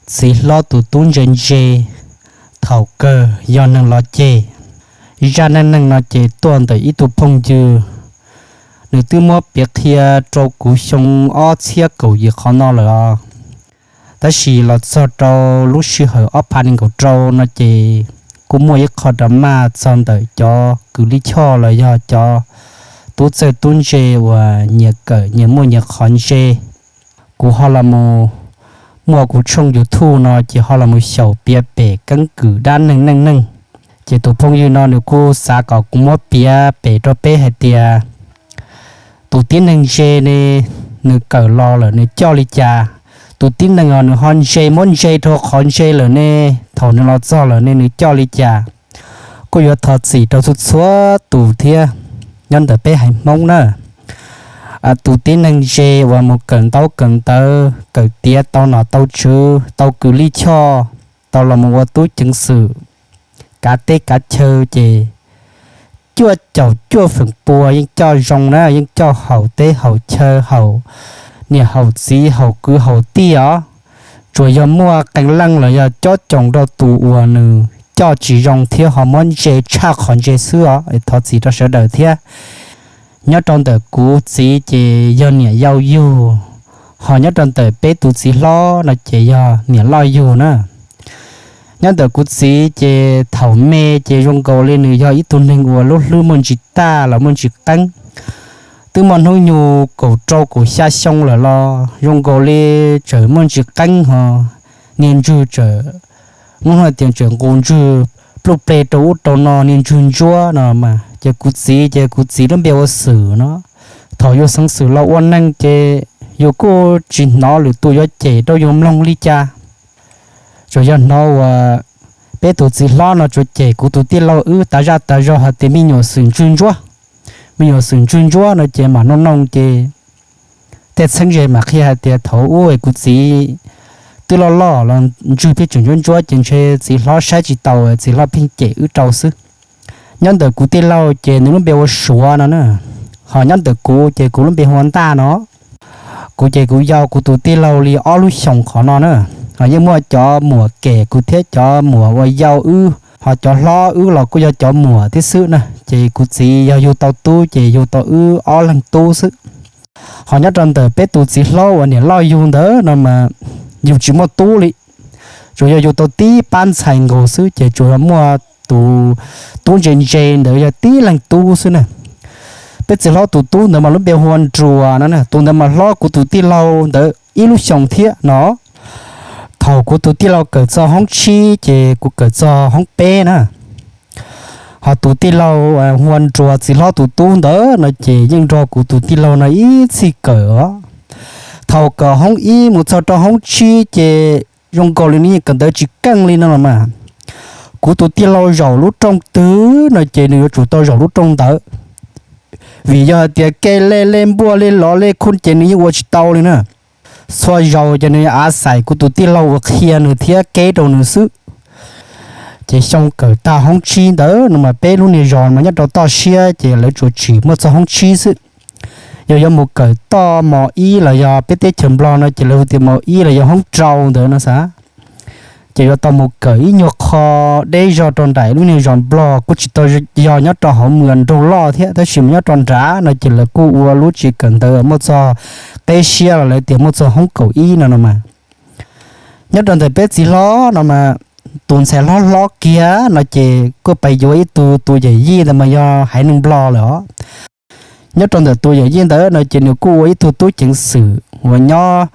Txiv hlob tus tub ntse ntse, thaum kawg yog neeg los ceg. Zaj neej neeg no ces tuaj ntawm ib tug phooj ywg, nws twb muab piav qhia rau kuv xyoo ob txhiab kaum yim qhov no lawm os. Tab sis los txog rau lub sij hawm ob phav nees nkaum rau no ces kuj muaj ib qho drama txog ntawm cov kws lij choj los yog cov tub txawj tub ntse uas nyias kawm nyias muaj nyias qhov ntse. Kuv ho los mus muaj kuv tshooj YouTube no ces ho los mus xyaum piav pem keeb kwm dab neeg neej neeg. Ces tus phooj ywg no nws kuj xav kom kuv muab piav pem rau peb hais tias tus tib neeg ntse ne, nws kawm los lawm nws coj li cas? Tus tib neeg os nws ho ntse muab ntse rau qhov ntse lawm ne, thaum nws los txog lawm ne nws coj li cas? Kuj yuav thov txim rau txhua txhua tus thiab, nyob ntawm peb haiv Hmoob na. Tus tib neeg ntse uas mus kawm ntaub kawm ntawv kawm tiav tau nom tau tswv tau kws lij choj, tau los mus ua tub ceev xwm kav teb kav chaw ces cuaj caum cuaj feem pua yeej coj zoo na, yeej coj haum teb haum chaw haum niam haum txiv haum kwv haum tij os. Tsuas yog muaj qee leej los yog cob coos rau tus uas nws coj tsis zoo thiab ho muab ntse tshaj qhov ntse xwb os, thov txim rau sawv daws thiab. Nyob rau ntawm kuv txiv ces yog niam yau yug, ho nyob rau ntawm peb tus txiv hlob no ces yog niam loj yug na. Nyob ntawm kuv txiv ces thaum me ces zoo nkaus li nws yog ib tug neeg uas lub hlwb muaj ntsis tag los muaj ntsis qeeb. Twb muaj hnub nyoog kaum rau kaum xya xyoo lawm los zoo nkaus li tseem muaj ntsis qeeb ho niag ntswg tseem, hnub no tias tseem nqus ntswg pluj ple rau ub rau no niag ntswg ntsuab no mas ces kuv txiv ces kuv txiv lub npe ua Xwm no. Thaum yus xeev xwm los ua neeg ces yus kuj tsis hnov lwm tus yuav cem rau yus mloog li cas. Tsuas yog hnov uas peb tus txiv hlob no tsuas cem kuv tus tij laug wb tas zaj tas zog hais tias me nyuam Xwm ntswg ntsuab, me nyuam Xwm ntswg ntsuab no ces mam noo noo ces tej txheeb ze mam qhia hais tias thaum ub kuv txiv twb loj loj los ntswg pheej tseem ntsuab ntsuab ces ntshe txiv hlob saib tsis taus txiv hlob pheej cem wb rau xwb. Nyob ntawm kuv tij laug ces nws lub npe ua Suav no na, ho nyob ntawm kuv ces kuv lub npe hu ua Ntaj no. Kuv ces kuv yau kuv tus tij laug li ob lub xyoos qhov no na, ho yeej muaj cov muam kem kuv thiab cov muam uas yau wb, ho cov hlob wb los kuj yog cov muam thiab xwb na, ces kuv txiv yog yug tau tub ces yug tau wb ob leeg tub xwb. Ho nyob rau ntawm peb tus txiv hlob uas niam loj yug ntawd no mas yug tsis muaj tub li, tsuas yog yug tau tib pab ntxhais nkaus xwb ces tsuas yog muaj tus tub ntse ntse ntawd yog tib leeg tub xwb na. Peb txiv hlob tus tub ntawd mas lub npe hu ua Nruas no, tus ntawd mas hlob kuv tus tij laug ntawd ib lub xyoos thiab no. Thaum kuv tus tij laug kawm txog hoob tsib ces kuv kawm txog hoob peb na. Ho tus tij laug hu ua Nruas txiv hlob tus tub ntawd no ces yeej nrog kuv tus tij laug no ib txhij kawm os. Thaum kawm hoob ib mus txog rau hoob tsib ces zoo nkaus li nws yeej kawm ntawv tsis keej li no los mas. Kuv tus tij laug zaum lub rooj twg no ces nws yuav tsum tau zaum lub rooj ntawd, vim yog hais tias kev lej lej npuaj lej lov lej khuj ces nws yeej ua tsis tau li na. Txhua zaus ces nws av xais kuv tus tij laug uas qhia nws thiab keb rau nws xwb. Ces xyoo kawm tag hoob tsib ntawd no mas peb lub niag zos mas nyob rau toj siab ces lawv tsuas tsim muaj txog hoob tsib xwb. Yog yuav mus kawm toj mos ib los yog peb teb chaws Nplog no ces lawv hu tias mos ib los yog hoob rau ntawd no xav, ces yuav tau mus kawm ib nyuag qho deb zog rau nraim lub niag zos Nplog kuj tsis tau yog nyob rau hauv mus nroog loj thiab, tab sis mas nyob rau nrad no ces lawv kuj ua lub tsev kawm ntawv muaj txog qeb siab los lawv tias muaj txog hoob kaum ib no no mas. Nyob rau ntawm peb txiv hlob no mas tus ntxhais hlob hlob kiag no ces kuj pais yuav ib tug tus yawm yij ntawd mas yog haiv neeg Nplog lawm os. Nyob rau ntawm tus yawm yij ntawd no ces nws kuj ua ib tug tub ceev xwm uas nyob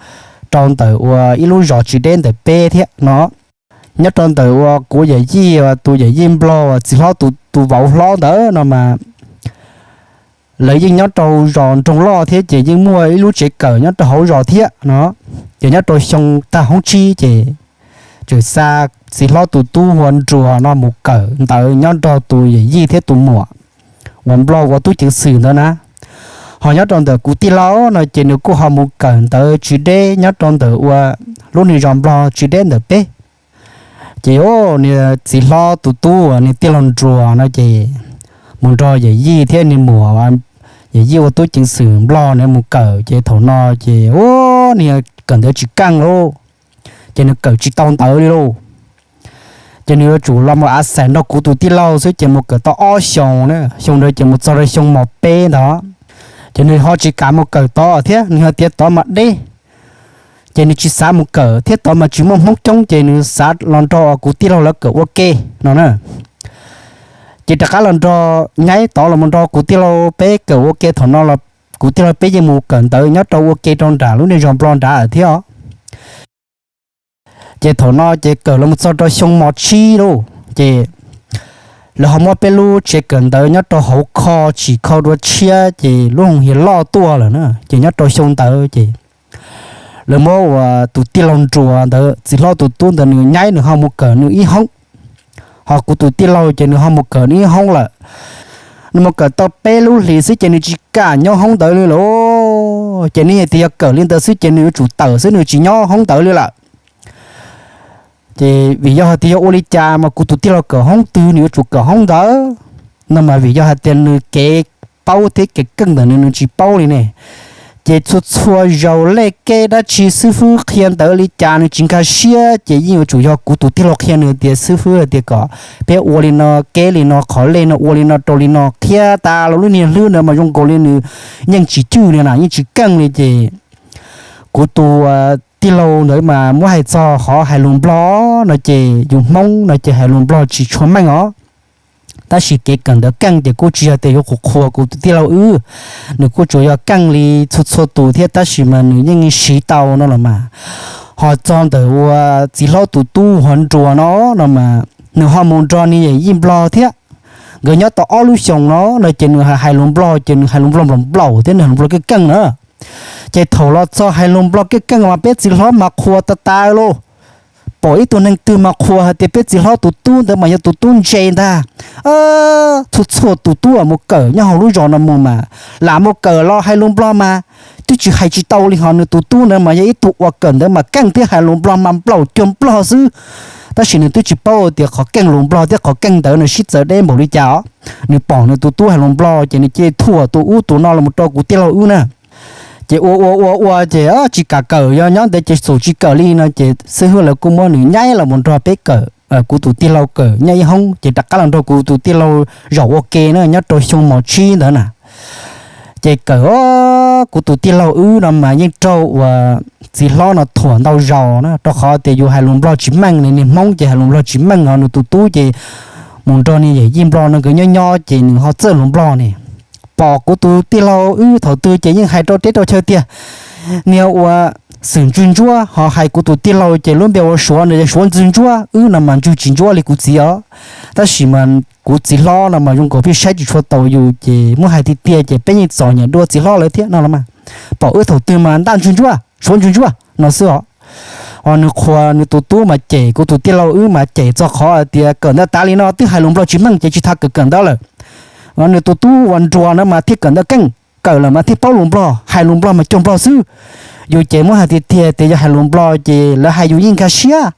rau ntawm uas ib lub zos tsis deb ntawm peb thiab no. Nyob rau ntawm uas kuv yawm yij uas tus yawm yij Nplog uas txiv hlob tus vauv hlob ntawd no mas lawv yeej nyob rau zos nroog loj thiab ces yeej muaj ib lub tsev kawm nyob rau hauv zos thiab no. Ces nyob rau xyoo tag hoob tsib ces tseem xa txiv hlob tus tub hu ua Nruas no mus kawm ntawv nyob nrog tus yawm yij thiab tus muam uas Nplog ua tub ceev xwm ntawd na. Ho nyob rau ntawm kuv tij laug no ces nws kuj ho mus kawm ntawv tsis deb nyob rau ntawm uas lub niag zos Nplog tsis deb ntawm peb. Ces niag txiv hlob tus tub uas niag tij laug Nruas no ces mus nrog yawm yij thiab niag muam, yawm yij ua tub ceev xwm Nplog na mus kawm ces thaum no ces niag kawm ntawv tsis keej lauj. ces nws kawm tsis tau ntawv li lauj. Ces nws yuav tsum los mus a xais nrog kuv tus tij laug xwb ces mus kawm tau ob xyoos na, xyoo ntawd ces mus txog rau xyoo mos peb ntawd. Ces nws ho tsis kam mus kawm tod thiab, nws ho tias tod mas deb, ces nws tsis xav mus kawm thiab, tod mas tsis muaj Hmoob coob, ces nws xav los nrog kuv tij laug lawv kawm ua ke no na. Ces rov qab los nrog nyaib tod los nrog kuv tij laug peb kawm ua ke. Thaum no kuv tij laug peb yeej mus kawm ntawv nyob rau ua ke rau nram lub niag zos Nplog nrad thiab. Ces thaum no ces kawm los mus txog rau xyoo mos tsib lauj, ces lawv ho muab peb lub tsev kawm ntawv nyob rau hauv kho tsim kho dua tshiab, ces lub hoos hias loj tuaj lawm na. Ces nyob rau xyoo ntawd ces lawv muab ua tus tij laug nruas ntawd, txiv hlob tus tub ntawd nws nyaib nws ho mus kawm nws ib hoob, ho kuv tus tij laug ces nws ho mus kawm nws ib hoob lawm. Nws mus kawm tau peb lub hlis xwb ces nws tsis kam nyob hoob ntawd li lawm. Ces nws hais tias yog kawm li ntawd xwb ces nws yuav tsum tawm xwb, nws tsis nyob hoob ntawd li lawm. Ces vim yog hais tias yog ua li cas mas kuv tus tij laug kawm hoob twg nws yuav tsum kawm hoob ntawd no mas vim yog hais tias nws kev paub thiab kev keej ntawm nws nws tsis paub li ne. Ces txhua txhua zaus lej keb dab tsi xib fwb qhia ntawd li cas nws tsis nkag siab, ces yeej yuav tsum yog kuv tus tij laug qhia nws tias xib fwb hais tias kom peb ua li no, keb li no, qhov lej no ua li no rau li no, qhia tas los lub niag hlwb ntawd mas zoo nkaus li nws yeej tsis cwj li na, yeej tsis keej li. Ces kuv tus tij laug ntawd mas muab hais txog qhov hais lus Nplog no ces yus Hmoob no ces hais lus Nplog tsis tshua meej os. Tab sis kev kawm ntawv keej ces kuj tsis yog tias yuav qhuas qhuas kuv tus tij laug wb, nws kuj tsuas yog keej li txhua txhua tus thiab, tab sis mas nws yeej siv tau no los mas. Ho txog ntawm ua txiv hlob tus tub ho nruas no no mas nws ho mus nrog niag yawm yij Nplog thiab. Nkawd nyob tau ob lub xyoos no no ces nws hais lus Nplog ces nws hais lus Nplog nplaum nplaum thiab nws hais lus Nplog keej keej na. Ces thaum los txog hais lus Nplog keej keej mas peb txiv hlob mas qhuas tas tas lauj. Pom ib tug neeg twg mas qhuas hais tias peb txiv hlob tus tub ntawd mas yog tus tub ntse ntag. Txhua txhua tus tub uas mus kawm nyob hauv lub zos no mus mas lam mus kawm los hais lus Nplog mas twb tsis hais tsis tau li, ho nws tus tub ntawd mas yog ib tug uas kawm ntawv mas keej thiab hais lus Nplog mas nplaum cuag Nplog xwb. Tab sis nws twb tsis paub tias qhov keej lus Nplog thiab qhov keej ntawv nws sib txawv deb npaum li cas os. Nws pom nws tus tub hais lus Nplog ces nws cia li thuam tus ub tus no los rau kuv tij laug wb na. Ces ua ua ua ua ces tsis kam kawm, yog nyob ntev ces xum tsis kawm li no ces xib hwb lawv kuj muab nws nyaib los mus nrog peb kawm, kuv tus tij laug kawm nyob ib hoob ces rov qab los nrog kuv tus tij laug zaum ua ke na nyob rau xyoo mos tsib ntawd na. Ces kawm kuv tus tij laug wb no mas yeej raug uas txiv hlob no thuam ntau zaus na, rau qhov tias yus hais lus Nplog tsis meej, niag Hmoob ces hais lus Nplog tsis meej os, nws tus tub ces mus nrog niag yawm yij Nplog no nkawd nyob nyob ces nws ho txawj lus Nplog ne. Pom kuv tus tij laug wb thaum twg ces yeej hais rau teb rau chaw tiag, niag ua xwm ntswg ntsuab, ho hais kuv tus tij laug ces lub npe ua Suav no yog Suav ntswg ntsuab, wb no mas ntswg tsis ntsuab li kuv txiv os. Tab sis mas kuv txiv hlob no mas zoo nkaus pheej saib tsis tshua taus yus ces muab hais tiag tiag ces peb yeej txom nyem dua txiv hlob lawv thiab no los mas. Pom wb thaum twg mas ntaj ntswg ntsuab, Suav ntswg ntsuab no xwb os. Ho nws qhuas nws tus tub mas cem, kuv tus tij laug wb mas cem txog qhov hais tias kawm ntawv tas li no twb hais lus Nplog tsis meej ces tsis tas kawm kawm ntawv lawm. Nws tus tub uas nruas no mas thiaj kawm ntawv keej, kawm lawm mas thiaj paub lus Nplog, hais lus Nplog mas cuag Nplog xwb. Yus ces muab hais tiag tiag tias yog hais lus Nplog ces lawv hais yus yeej nkag siab,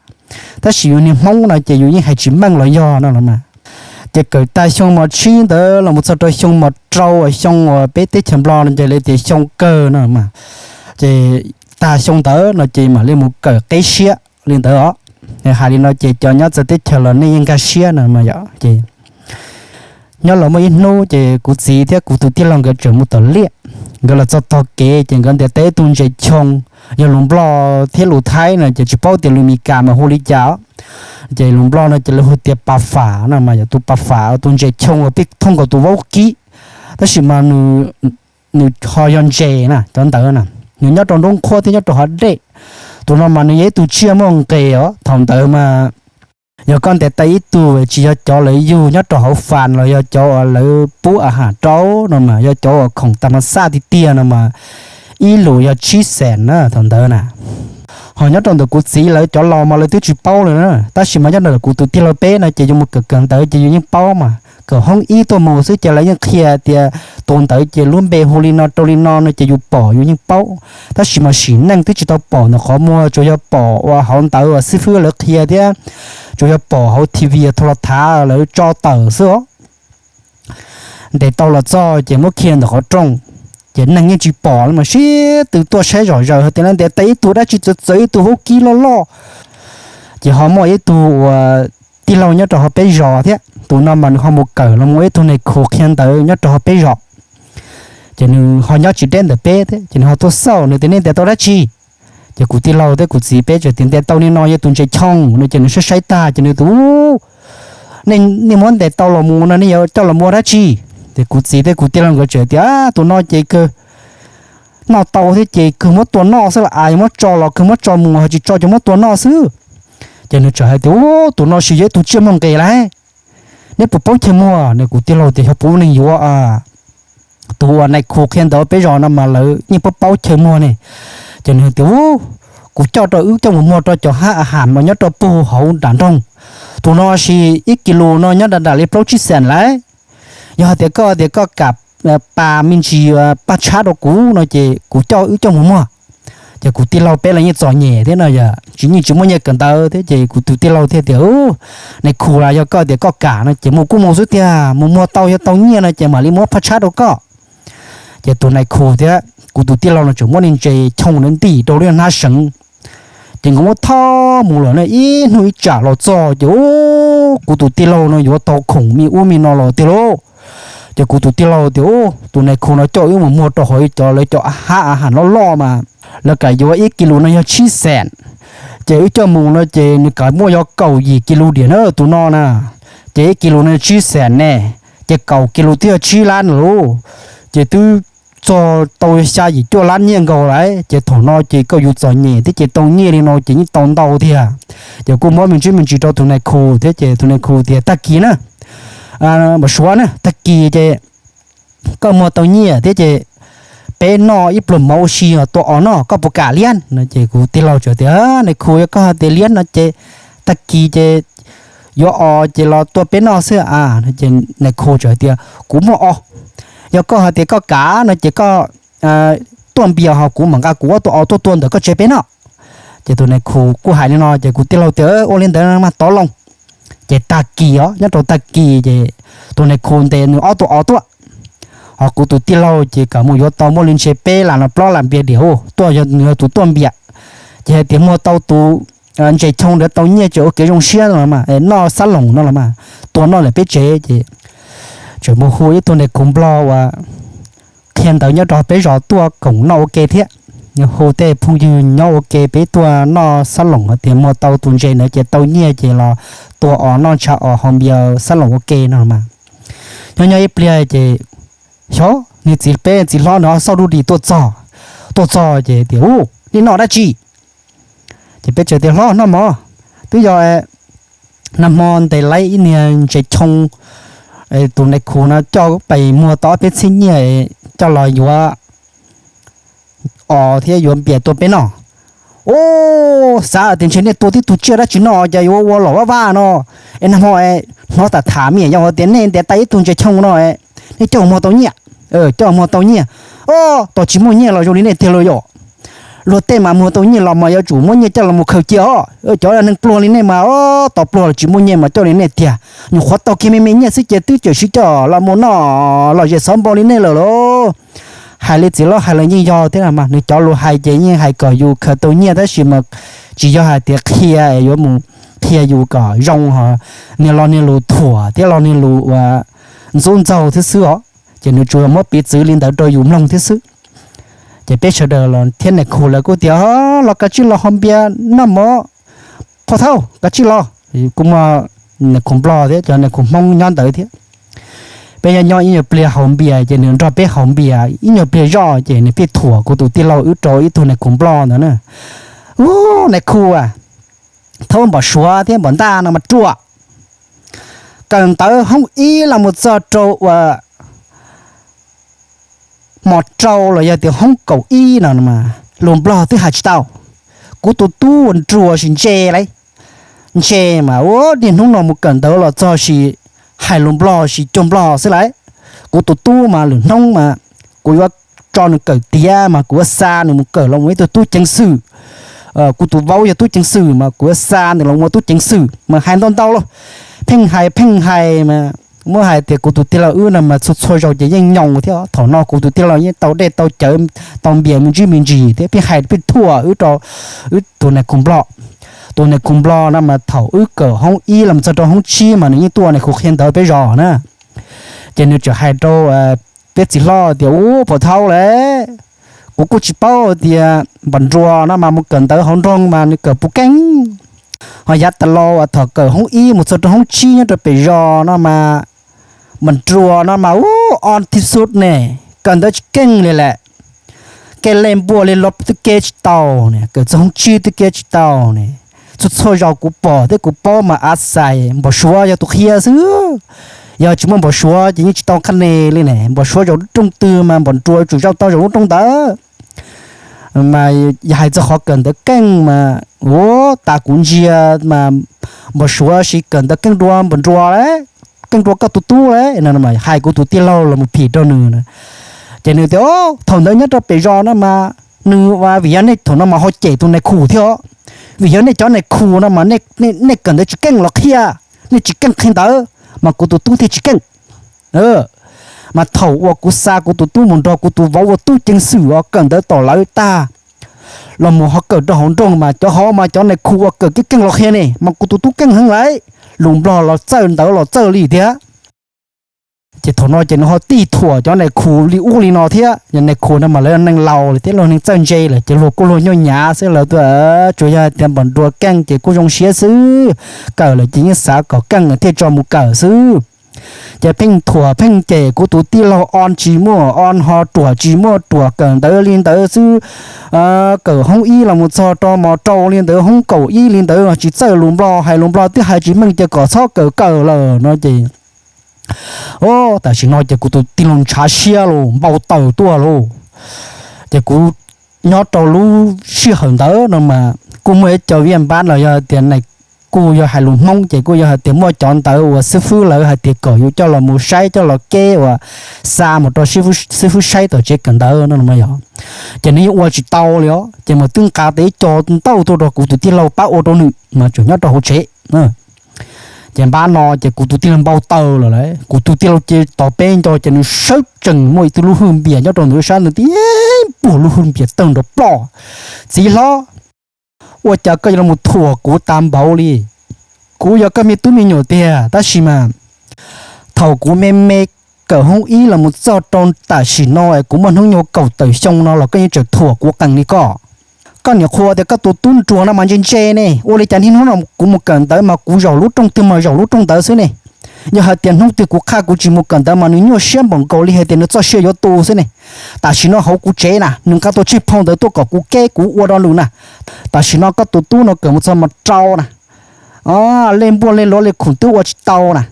tab sis yus niag Hmoob no ces yus yeej hais tsis meej los yog no los mas. Ces kawm tag xyoo mos tsib ntawd los mus txog rau xyoo mos rau, xyoo uas peb teb chaws Nplog no ces lawv tias xyoo kawg no mas. Ces tag xyoo ntawd no ces mam li mus kawm qib siab li ntawd os. Hais li no ces cov nyob txawv teb chaws los nej yeej nkag siab no mas yom. Ces nyob los muaj ib hnub ces kuv txiv thiab kuv tus tij laug nkawd tseem mus tom liaj. Nkawd los txog tog kev ces nkawd ntiav tau ib tug ntses choo, yog lus Nplog thiab lus Thaib no ces tsis paub tias lus Meskas mas hu li cas. Ces lus Nplog no ces lawv hu tias pas fam no mas yog tus pas fam, tus ntses choo uas pib thooj nkaus tus vaub kib, tab sis mas nws ho yog ntses na, cov ntawd na, nws nyob rau nruab qhuab thiab nyob rau hauv dej. Tus no mas nws yog ib tug tsiaj muaj nqis os. Thaum ntawd mas yog koj ntes tau ib tug tsis yog cov lawv yug nyob rau hauv fas los yog cov uas lawv pub a has rau no mas yog cov uas khoom tas mas xaj tiag tiag no mas ib lus yog tsib xees na thaum ntawd na. Ho nyob rau ntawm kuv txiv lawv cov laus mas lawv twb tsis paub lawm na, tab sis mas nyob rau ntawm kuv tus tij laug peb no ces yus mus kawm kawm ntawv ces yus yeej paub mas. Kawm hoob ib tuaj mus xwb ces lawv yeej qhia tias tus ntawd ces lub npe hu li no rau li no no ces yus pom yus yeej paub, tab sis mas sim neej twb tsis tau pom ntawm qhov muag, tsuas yog pom uas hauv ntawv uas xib fwb lawv qhia thiab tsuas yog pom hauv T V, thaum los thav lawv tso tawm xwb os. Ntes tau los txog ces muab khi ntawm qhov rooj, ces neeg yeej tsis pom li mas sib tw tuaj saib zom zaws hais tias lawv ntes tau ib tug dab tsi txawv txawv, ib tug vaub kib loj loj. Ces ho muaj ib tug uas tij laug nyob rau hauv peb zos thiab, tus no mas nws ho mus kawm los ua ib tug nais khu qhia ntawv nyob rau hauv peb zos. Ces nws ho nyob tsis deb ntawm peb thiab, ces nws ho tuaj xauj, nws tias, Nej ntes tau dab tsi? Ces kuv tij laug thiab kuv txiv peb txawm tias, Ntes tau li no, yog tus ntses choo no. Ces nws saib saib tag ces nws tias, Ub, nej muab ntes tau los mus no, nej yuav coj los ua dab tsi? Ces kuv txiv thiab kuv tij laug nkawd txawm tias, Tus no ces kawg noj tau thiab ces kawg muab tua noj xwb los as, yog muab tso los kawg muab tso mus, ho tsis tso ces muab tua noj xwb. Ces nws txawm hais tias, Ub, tus no sis yog ib tug tsiaj muaj nqis lauj, neb puas paub chaw muag? Nws, kuv tij laug tias, Xyov puas muaj neeg yuav. Tus uas nais khu qhia ntawv peb zos no mas lawv yeej paub paub chaw muag ne. Ces nws tias, Ub, kuv coj rau wb coj mus muag rau cov hab a has mas nyob rau puag hauv nram nroog. Tus no sis ib kis lus no nyob nram nram li plaub tsib xees lauj. Yog hais tias koj tias koj kam pas me ntsis paj tshab rau kuv no ces kuv coj wb coj mus muag. Ces kuv tij laug peb los yeej txom nyem thiab no, yog tsis yeej tsis muaj nyiaj kawm ntawv thiab, ces kuv tus tij laug thiaj tias, Nais khu, los yog koj tias koj kam no ces mus kuj mus xwb tiag, mus muag tau yog tau nyiaj no ces mam li muab phaj tshab rau koj. Ces tus nais khu thiab kuv tus tij laug no tseem muab niag ntses choo ntawd ntim rau lub hnab seev. Ces nkawd muab thob mus lawm na, ib hnub ib tsam los txog ces kuv tus tij laug no yuav tau khoom me ub me no los tiag lauj. Ces kuv tus tij laug tias, Tus nais khu no coj wb mus muag rau hauv cov lawv cov hab a has loj loj mas lawv kam yuav ib kis lus no yog tsib xees. Ces wb coj mus no ces nws kam muaj yog kaum yim kis lus diam na tus no na. Ces ib kis lus no tsib xees ne, ces kaum kis lus twb yog tsib lab na lauj. Ces twb txog tau xya yim cuaj lab nyiaj nkaus lawm. Ces thaum no ces koj yus txom nyem thiab ces tau nyiaj li no ces yeej tau ntau tiag. Ces kuj muab me ntsis me ntsis rau tus nais khu thiab, ces tus nais khu tias, Tag kis na, Npam Suav na, tag kis ces koj muag tau nyiaj thiab ces peb noj ib pluag mov ua si tua os noj, koj puas kam liab? No ces kuv tij laug txawm tias, Nais khu, yog koj hais tias liab no ces tag kis ces yuav os ces los tua peb noj xwb a. Ces nais khu txawm tias, Kuv muaj os, yog koj hais tias koj kam no ces koj tuaj npias ho kuv mam nqa kuv ob tug os tuaj tua ntawm koj tsev peb noj. Ces tus nais khu kuj hais li no ces kuv tij laug tias, Ua li ntawd mas tov loo. Ces tag kis os, nyob rau tag kis ces tus nais khu ntes nws ob tug os tuaj. Ho kuv tus tij laug ces kom mus yuav tau muaj li ntshe peb lam no plaub lam npias diam tuaj, yog nws yog tus tuaj npias. Ces hais tias muag tau tus ntses choo ntawd tau nyiaj ces ua kev zoo siab no mas noj xab loos no los mas tua noj lawm peb tsev. Ces tseem mus hu ib tug nais khu nplog uas qhia ntawv nyob rau peb zos tuaj koom noj ua ke thiab. Hu tej phooj ywg nyob ua ke peb tuaj noj xab loos, hais tias muag tau tus ntses ntawd ces tau nyiaj ces los tua os noj ntsha os haus npias xab loos ua ke no mas. Nyob nyob ib pliag ces xyov niag txiv, peb txiv hlob ntawd xauj dub di tuaj txog. Tuaj txog ces tias, Ub, nej noj dab tsi? Ces peb txawm tias, Hlob, noj mov. Twb yog nag hmo ntes laib ib niag ntses choo, tus nais khu no coj pais muag tau ob peb txhiab nyiaj coj los yuav os thiab yuav npias tua peb noj. Ub, xav tias ntshe nej tua tib tug tsiaj dab tsi noj ces yuav ua los vaj vaj no. Es nag hmo hnov tas tham me yog tias nej ntes tau ib tug ntses choo no, nej coj muag tau nyiaj. Coj muag tau nyiaj. Ov, tos tsis muaj nyiaj los zoo li nej tiag lauj yom. Luag tej mas muag tau nyiaj los mas yuav tsum muab nyiaj coj los mus khaws cia os. Cov neeg pluag li nej mas ov, tos pluag los tsis muaj nyiaj mas coj li nej tiag. Nyuam qhuav tau kiag me me nyiaj xwb ces twb txawm siv coj los mus noj lom zem xov npau li nej lawm lauj. Hais li txiv hlob hais los yeej yog thiab mas, nws cov lus hais ces yeej hais kom yus khaws tau nyiaj tab sis mas tsis yog hais tias qhia yuav mus qhia yus kom zoo ho, niag lo niag lus thuam thiab lo niag lus uas ntxub ntxaug thiab xwb os. Ces nws tsuas muab piv txwv li ntawd rau yus mloog thiab xwb. Ces peb sawv daws los thiab nais khu lawv kuj tias, Los kav tsij los haus npias noj mov, phauj thaub, kav tsij los. Kuj muaj nais khu nplog thiab cov nais khu hmoob nyob ntawd thiab. Peb nyob nyob ib nyuag pliag haus npias ces nws nrog peb haus npias ib nyuag pliag zoj ces nws pheej thuam kuv tus tij laug wb rau ib tug nais khu nplog ntawd na. Ub, nais khu a, thaub npam suav thiab npam ntaj no mas ruam. Kawm ntawv hoob ib los mus txog rau uas hmo rau los yog tias hoob kaum ib no, lus nplog twb hais tsis tau. Kuv tus tub uas nruas sis ntse lauj, ntse mas ua niaj hnub no mus kawm ntawv los txog sis hais lus nplog sis cuag nplog xwb lauj. Kuv tus tub mas lwm hnub mas kuv yuav tso nws kawm tiav mas kuv yuav xa nws mus kawm los ua ib tug tub ceev xwm. Kuv tus vauv yog tub ceev xwm mas kuv yuav xa nws los ua tub ceev xwm mas hais ntau ntau lauj. Pheej hais pheej hais mas muab hais tias kuv tus tij laug wb no mas txhua txhua zaus ces yeej nyoos thiab. Thaum no kuv tus tij laug yeej tau dej tau cawv, tau npias me ntsis me ntsis thiab, pheej hais pheej thuam wb rau wb tus nais khu nplog. Tus nais khu nplog no mas thaum wb kawm hoob ib los txog rau hoob tsib mas nws yeej tuaj nais khu qhia ntawv peb zos na. Ces nws txawm hais rau peb txiv hlob tias, Ub, puas thaub lawm, kuv kuj tsis paub tias npam nruas no mas mus kawm ntawv hauv nroog mas nws kawm puas keej. Ho yav tas los thaum kawm hoob ib mus txog rau hoob tsib nyob rau pem zos no mas npam nruas no mas ub, o thib xub ne, kawm ntawv tsis keej li lawm. Kev le npua le lo twb kev tsis tau ne, kawm txog hoob tsib twb kev tsis tau ne. Txhua txhua zaus kuv pom thiab kuv paub mas av xais npam suav yog tus qhia xwb. Yog tsis muaj npam suav ces yeej tsis tau qhab ne li ne. Npam suav zaum lub rooj twg mas npam nruas tsum zaum tau zaum lub rooj ntawd. Mas yog hais txog qhov kawm ntawv keej mas, ua, tas kuv ntsia mas npam suav siv kawm ntawv keej dua npam nruas, keej dua koj tus tub lawm no. Hais kuv tus tij laug los mus phim rau nws. Ces nws tias, Thaum ntawd nyob rau pem zos no mas nws, vim yog nej thaum no mas ho cem tus nais khu thiab os. Vim yog nej cov nais khu no mas nej kawm ntawv tsis keej los qhia, nej tsis keej qhia ntawv, mas kuv tus tub thiaj tsis keej. Mas thaum uas kuv xa kuv tus tub mus nrog kuv tus vauv ua tub ceev xwm os, kawm ntawv tom lawv tag los mus ho kawm rau hauv nroog mas cov hauv mas cov nais khu uas kawm keej keej los qhia ne mas kuv tus tub keej heev lawm, lus nplog los txawj ntawv los txawj li thiab. Ces thaum no ces nws ho tij thuam cov nais khu li ub li no thiab. Cov nais khu no mas lawv neeg laus lawm thiab, luag neeg txawj ntse lawm ces luag kuj luag nyuaj nyav xwb, lawv tuaj, tsuas yog tias npam nruas keej ces kuj zoo siab xwb, kawm lawm ces yeej xav kom keej thiaj tso mus kawm xwb. Ces pheej thuam pheej cem kuv tus tij laug, o tsis muaj o ho ruam, tsis muaj ruam, kawm ntawv li ntawd xwb. Kawm hoob ib los mus txog rau mos rau li ntawd, hoob kaum ib li ntawd tsis txawj lus nplog, hais lus nplog twb hais tsis meej ces kom txhob kawm, kawm lawm no ces, o, tam sim no ces kuv tus tij laug ntshav siab los npau taws tuaj lauj. Ces kuv nyob rau lub sij hawm ntawd no mas kuj muaj ib co viaj npab los yog tias nais, kuj yog hais lus Hmoob ces kuj yog hais tias muaj cov ntawd uas xib fwb lawv hais tias kom yus coj los mus saib, coj los keb uas xa mus rau xib fwb saib tom tsev kawm ntawv no mas yog. Ces nws yeej ua tsis tau li os, ces mas twb nqa tau ib co ntau tuaj rau kuv tus tij laug pab ua rau nws mas tseem nyob rau hauv tsev. Ces npab no ces kuv tus tij laug npau taws lawm lauj. Kuv tus tij laug ces tos peb nco ces nws sawv tsees muaj ib tug lub hwj npias nyob rau ntawm lub sab ntawd tib puag lub hwj npias tawg nrov ploj. Txiv hlob, ua cas koj yuav los mus thuam kuv tas npaum li? Kuv yog koj me tub me nyuam tiag tab sis mas thaum kuv me me kawm hoob ib los mus txog rau tam sim no es kuv muaj hnub nyoog kaum tawm xyoo no los koj yeej tseem thuam kuv qees li koj. Koj niam qhuas tias koj tus tub nruas no mas ntse ntse ne, ua li cas niaj hnub no kuv mus kawm ntawv mas kuv zaum lub rooj twg mas zaum lub rooj ntawd xwb ne. Yog hais tias hnub twg kuv qhaj kuv tsis mus kawm ntawv mas nws nyuaj siab npaum nkaus li hais tias nws txoj sia yuav tu xwb ne. Tam sim no hauv kuv tsev na nws nqa tau tsheej phau ntawv tuaj kom kuv keb kuv ua rau nws na. Tam sim no koj tus tub no kawm mus txog mos rau na, lej npuaj lej luav lej khoom twb ua tsis tau na.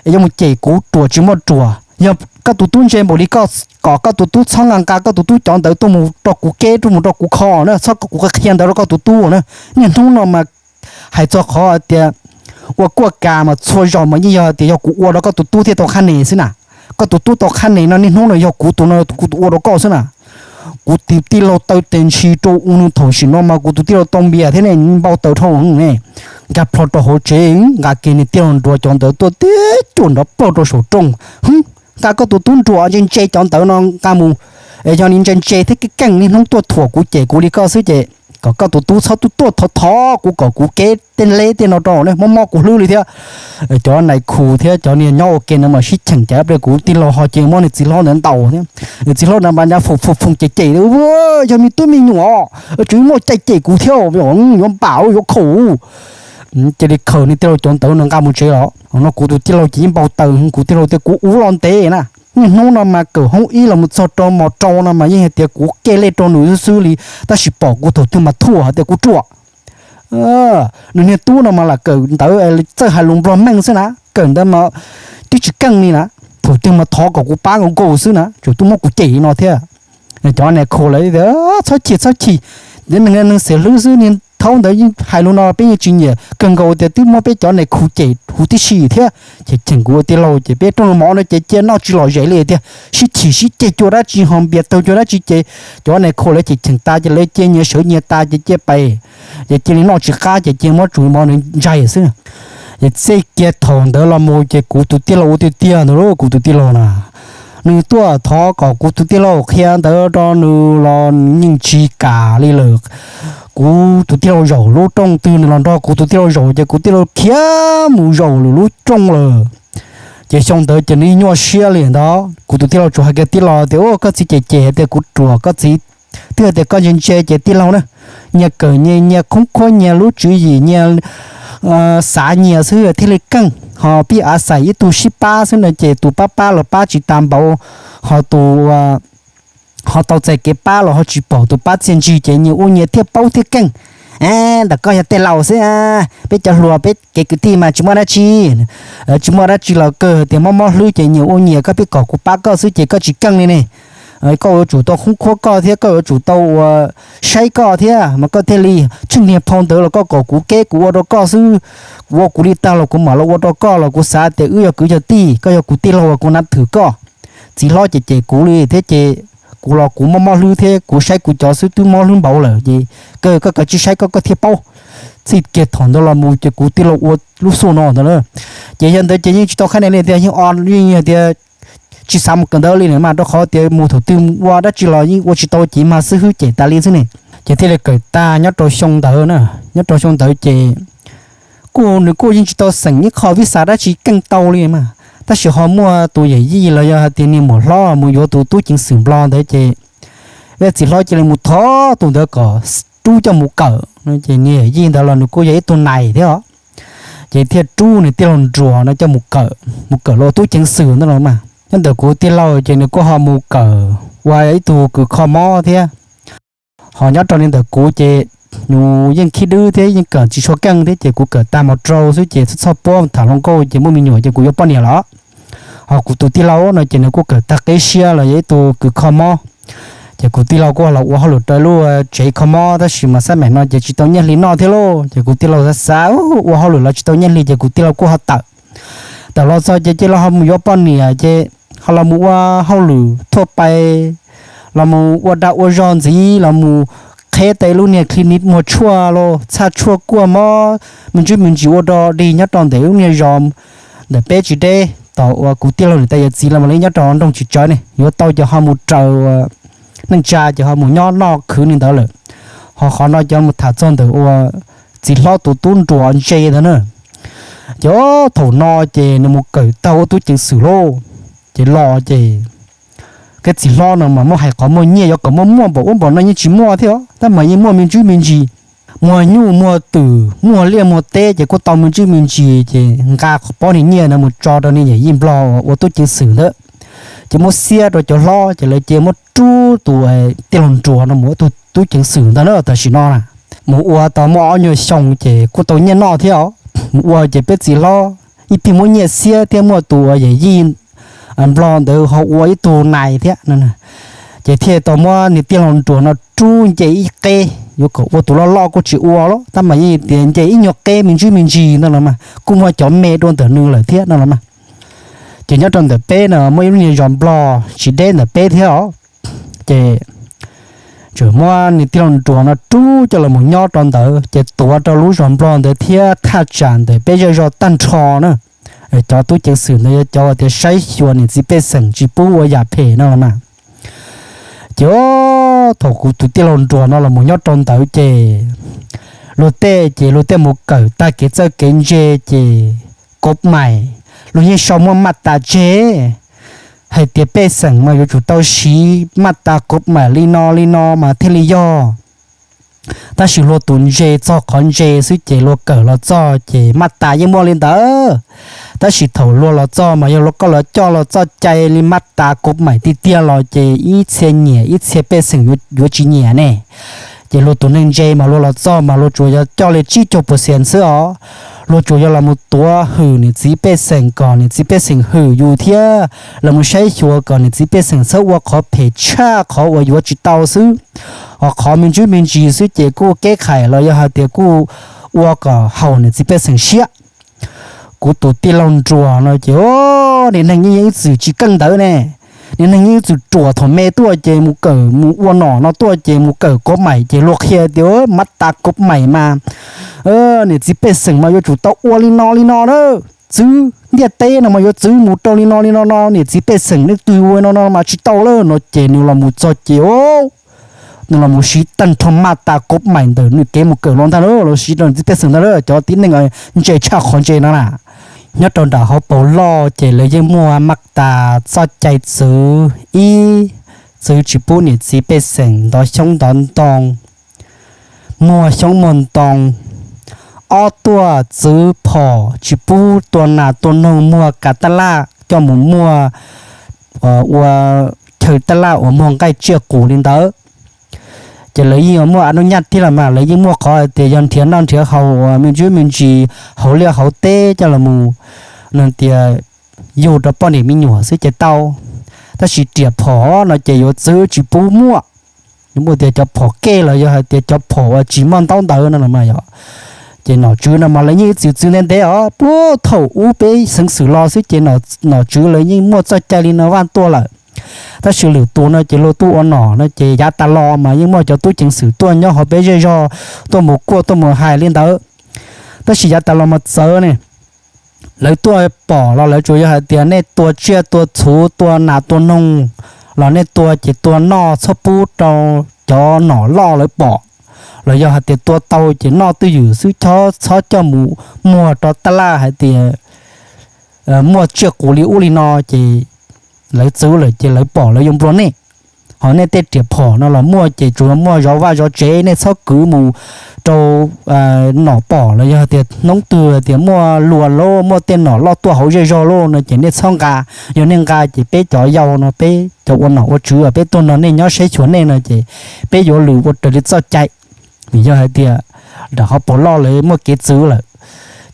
Yuav mus cem kuv ruam tsis muaj ruam, yog koj tus tub ntse npaum li koj, kom koj tus tub txhob nqa nqa koj tus tub cov ntawv tuaj mus rau kuv keb, tuaj mus rau kuv kho na, txhob kom kuv qhia ntawv rau koj tus tub na. Niaj hnub no mas hais txog qhov hais tias ua kuaj kas mas txhua zaus mas yeej yog hais tias yog kuv ua rau koj tus tub thiaj tau qhab nes xwb na. Koj tus tub tau qhab nes no niaj hnub no yog kuv tus no kuv ua rau koj xwb na. Kuv tus tij laug taw tes ntshis rau ua nws thaum sim no mas kuv tus tij laug tau npias thiab ne, npau taws dhau ne. Nkag plho rau hauv tsev, nqa kiag niag tij laug nruas cov ntawv tuaj tib cuam nrov plaug rau saum rooj. Hwb, nqa koj tus tub nruas ntse ntse cov ntawv no nqa mus, es yog li ntse ntse thiab keej keej niaj hnub tuaj thuam kuv cem kuv li koj xwb ces kom koj tus tub txhob tuaj tuaj thov thov kuv kom kuv keb tej leb tej no rau ne, mob mob kuv hlwb li thiab. Cov nais khu thiab cov niag nyob ua ke no mas sib cheem cas pliag kuv tij laug ho cia muab nws txiv hlob ntawd ntaus thiab. Nws txiv hlob ntawd mas nyob foom foom foom cem cem, yog me tub me nyuam, tseem muaj cai cem kuv thiab, yuav npam yuav khaum. Cia li khaws niag tij laug cov ntawv no nqa mus tsev los no kuv tus tij laug ces yeej npau taws, kuv tij laug tias kuv ua los ntev na. Niaj hnub no mas kawm hoob ib los mus txog rau mos rau no mas yeej hais tias kuv kej lej rau nws xwb xwb li, tab sis pom kuv thaum twg mas thuam hais tias kuv ruam. Nws niag tub no mas lam kawm ntawv txawj hais lus nplog meej xwb na, kawm ntawv mas twb tsis keej li na, thaum twg mas thov kom kuv pab nkaus nkaus xwb na, tseem tuaj muab kuv cem li no thiab. Cov nais khu lawv tias txhob chim txhob chim, neeg neeg xiam hlwb xwb, niag thaub ntawd yeej hais lus no peb yeej tsis nyiam kawg nkaus tias twb muab peb cov nais khu cem huv tib si thiab. Ces cheem kuv ua tij laug ces peb rooj mov no ces cia noj tsis lom zem li tiag, sib chim sib ceg cuag dab tsi ho npias taug cuag dab tsi ces cov nais khu lawv ces cheem tas ces lawv cia nyias sawv nyias tas ces cia pais, ces cia li noj tsis qab ces cia muab tsum mov ntawd ntsaig xwb. Ces txij kiag thaum ntawd los mus ces kuv tus tij laug ua tiag tiag ntawd lauj, kuv tus tij laug na, nws tuaj thov kom kuv tus tij laug qhia ntawv rau nws los nws yeej tsis kam li lawm. Kuv tus tij laug zaum lub rooj twg nws los nrog kuv tus tij laug zaum ces kuv tij laug khiav mus zaum lwm lub rooj lawm. Ces xyoo ntawd ces nws nyuaj siab li ntawd, kuv tus tij laug tsuas hais kiag tij laug tias, Ua koj txiv cem cem tias kuv ruam, koj txiv twb hais tias koj ntse ntse ces tij laug na, nyias kawm nyias, nyias khoob khuab nyias lub tswv yim, nyias xav nyias xwb thiaj li keej, ho pib av xais ib tug sib pab xwb no ces tus pab pab los pab tsis tas npaum, ho tus ho tau txais kev pab los ho tsis pom tus pab txiaj ntsig ces nyias ua nyias thiaj paub thiaj keej. Ntawm koj yog tej laus xwb, peb cov hluas peb kev kwv tij mas tsis muaj dab tsi, tsis muaj dab tsi los kawg tias mob mob hlwb ces nyias ua nyias, koj pib kom kuv pab koj xwb ces koj tsis keej li ne. Koj yuav tsum tau khoob khuab koj thiab koj yuav tsum tau ua saib koj thiab mas koj thiaj li tsheej niag phau ntawd los koj kom kuv keb kuv ua rau koj xwb. Kuv ua kuv li tag los kuv mam los ua rau koj los kuv xav tias wb yog kwv yog tij, koj yog kuv tij laug uas kuv nav thwm koj. Txiv hlob ces cem kuv li thiab ces kuv los kuv mob mob hlwb thiab kuv saib kuv cov xwb twb mob hlwb npaum lawm ces kawg koj kav tsij saib koj koj thiaj paub. Txij kiag thaum ntawd los mus ces kuv tij laug ua lub xu no ntawd na. Ces yog ntawd ces yeej tsis tau qhab ne li tias yeej o yeej tias tsis xav mus kawm ntawv li na mas rau qhov tias mus thaum twg ua dab tsi los yeej ua tsis tau ces mag xib hwb cem tas li xwb ne. Ces thiaj li kawm tag nyob rau xyoo ntawd na. Nyob rau xyoo ntawd ces kuj nws kuj yeej tsis tau xeem ib qho vij xav dab tsi keej tau li mas, tab sis ho muaj tus yawm yij los yog hais tias niag muam hlob mus yuav tus tub ceev xwm nplog ntawd ces peb txiv hlob cia li mus thov tus ntawd kom rub coj mus kawm no ces niag yawm yij ntawd los nws kuj yog ib tug nais thiab os. Ces thiaj rub nws tij laug nruas no coj mus kawm, mus kawm los tub ceev xwm ntawd los mas. Nyob ntawm kuv tij laug ces nws kuj ho mus kawm ua ib tug kws kho mob thiab. Ho nyob rau li ntawm kuv ces nws yeej khib dwb thiab yeej kawm tsis tshua keej thiab ces kuv kawm tag mos rau xwb ces txhob txhob puab tham hluas nkauj ces muaj me nyuam ces kuv yuav poj niam los. Ho kuv tus tij laug no ces nws kuj kawm tag qib siab los yog ib tug kws kho mob. Ces kuv tij laug kuj los ua hauj lwm rau lub tsev kho mob tab sis mas xab maim no ces tsis tau nyiaj hli noj thiab lauj. Ces kuv tij laug xav xav ua hauj lwm los tsis tau nyiaj hli ces kuv tij laug kuj ho tawm. Tawm los txog ces cia li ho mus yuav poj niam ces ho los mus ua hauj lwm thuaj pais, los mus ua dag ua zog ntxiv, los mus qheb tau lub niag clinic muag tshuaj los txhaj tshuaj kuaj mob me ntsis me ntsis ua rau dig nyob rau ntawm lub niag zos ntawm peb tsis deb tom uas kuv tij laug niam tais yawm txiv los mus li nyob rau nroog tsis tsawv ne, yuav tau ces ho mus raws neej tsa ces ho mus nyob noj khwv li ntawd lawm. Ho qhov no cov mus tham txog ntawm uas txiv hlob tus tub nruas ntse ntawd na. Ces thaum no ces nws mus kawm tag ua tub ceev xwm lauj, ces los ces koj txiv hlob no mas muaj hais qhov muaj nyiaj yuav kom muaj muaj npaum ub npaum no yeej tsis muaj thiab os, tab mas yeej muaj me ntsis me ntsis, muag nyuj muag twm muag liaj muag teb ces kuj tau me ntsis me ntsis ces nqa qhov pob niag nyiaj no mus tso rau niag yawm yij nplog ua tub ceev xwm ntawd. Ces muab xiab rau cov hlob ces lawv cia muab rub tus tij laug nruas no mus ua tub ceev xwm ntawd na tam sim no na. Mus ua tau muaj ob nyuag xyoo ces kuj tau nyiaj noj thiab os. Mus ua ces peb txiv hlob ib tig muab nyiaj xiab thiab muaj tus yawm yij nplog ntawd ho ua ib tug nais thiab no. Ces thiaj tau muab niag tij laug nruas no rub nce ib qeb, yuav kom ua tus loj loj kuj tsis ua los tab mas yeej tias nce ib nyuag qeb me ntsis me ntsis ntawd los mas kuj muaj cov me dua ntawm nws lawm thiab no los mas. Ces nyob rau ntawm peb no muaj ib lub niag zos nplog tsis deb ntawm peb thiab os. Ces tseem muab niag tij laug nruas no rub coj los mus nyob rau ntawd ces tuav rau lub zos nplog ntawd thiab thaj tsam ntawm peb zej zog tag nrho na. Cov tub ceev xwm ntawd yog cov uas tias saib xyuas niam txiv pej xeem tsis pub ua yam phem no los mas. Ces thaum kuv tus tij laug nruas no los mus nyob rau ntawd ces luag tej ces luag tej mus kawm tag kev txawj kev ntse ces kov mais, luag yeej sau muaj maj tas tseg hais tias pej xeem mas yuav tsum tau siv maj tas kov mais li no li no mas thiaj li yog. Tab sis luag tus ntse txog qhov ntse xwb ces luag kawm los txog ces maj tas yeej muaj li ntawd. Tab sis thaum luag los txog mas yog luag koj los coj los txoj cai li maj tas kov mais tiag tiag los ces ib txhia nyiam ib txhia pej xeem yuav tsis nyiam ne. Ces luag tus neeg ntse mas luag los txog mas luag tsuas yog coj li tsib caug percent xwb os. Luag tsuas yog los mus tuav hwm niam txiv pej xeem kom niam txiv pej xeem hwm yus thiab los mus saib xyuas kom niam txiv pej xeem txhob ua qhov phem tshaj qhov uas yuav tsis tau xwb. Ho qhov me ntsis me ntsis xwb ces kuj keb khais los yog hais tias kuj ua kom haum niam txiv pej xeem siab. Kuv tus tij laug nruas no ces niag neeg yeej ib txwm tsis keej ntawd ne. Niag neeg yeej ib txwm ruam thaum me tuaj ces mus kawm mus ua nom no tuaj ces mus kawm kov mais ces luag qhia tias maj tas kov mais mas niam txiv pej xeem mas yuav tsum tau ua li no li no na. Txwv ntiaj teb no mas yuav txwv mus rau li no li no no, niam txiv pej xeem nej twg ua no no mas tsis tau lawm no ces nws los mus txog ces nws los mus siv tag nrho maj tas kov maim ntawm nws kev mus kawm los ntag lawm, los siv rau niam txiv pej xeem ntag lawm, cov tib neeg ntse tshaj qhov ntse no na. Nyob rau nram hauv paus loj ces lawv yeej muaj maj tas txoj cai txwv ib, txwv tsis pub niam txiv pej xeem ntov xyoob ntov ntoo, muag xyoob muag ntoo. Ob, tuaj txwv phom tsis pub tua nas tua noog muag kav taj laj coj mus muag ua chaw taj laj uas muag nqaij tsiaj qus li ntawd. Ces lawv yeej muaj a nub nyaj thiab los mas lawv yeej muaj qhov tias yog nrhiav noj nrhiav haus uas me ntsis me ntsis hauv liaj hauv teb coj los mus, no tias yug rau poj niam me nyuam xwb ces tau. Tab sis riam phom no ces yuav txwv tsis pub muaj. Yuav muaj tias cov phom kej los yog hais tias cov phom uas tsis muaj ntaub ntawv no los mas yog. Ces nom tswv no mas lawv yeej txwv txwv ntev ntev os, puag thaum ub peb xeev xwm los xwb ces nom tswv lawv yeej muaj txoj cai li no vaj tuaj lawm. Tab sis lwm tus no ces luag tuaj ua nom no ces yav tas los mas yeej muaj cov tub ceev xwm tuaj nyob hauv peb zej zog, tuaj mus kuaj tuaj mus hais li ntawd. Tab sis yav tas los mas txawv ne, lawv tuaj pom los lawv tsuas yog hais tias nej tua tsiaj tua txhu tua nas tua noog los nej tua ces tua noj txhob pub rau cov nom loj lawv pom, los yog hais tias tua tau ces noj twj ywm xwb, txhob coj mus muag rau taj laj hais tias muaj tsiaj qus li ub li no ces lawv txwv lawm ces lawv pom lawv yuav nplua nej. Ho nej tej riam phom no los muaj ces tsuas muaj zov vaj zov tsev, nej txhob kwv mus rau nom pom los yog tias hnub twg tias muaj luag loj muaj tej nom loj tuaj hauv zej zog loj no ces nej txhob nqa. Yog nej nqa ces peb cov yau no peb cov ua nom ua tswv peb tuaj nrog nej nyob saib xyuas nej no ces peb yuav lwm ua raws li txoj cai. Vim yog hais tias nram hauv paus loj lawv muaj kev txwv lawm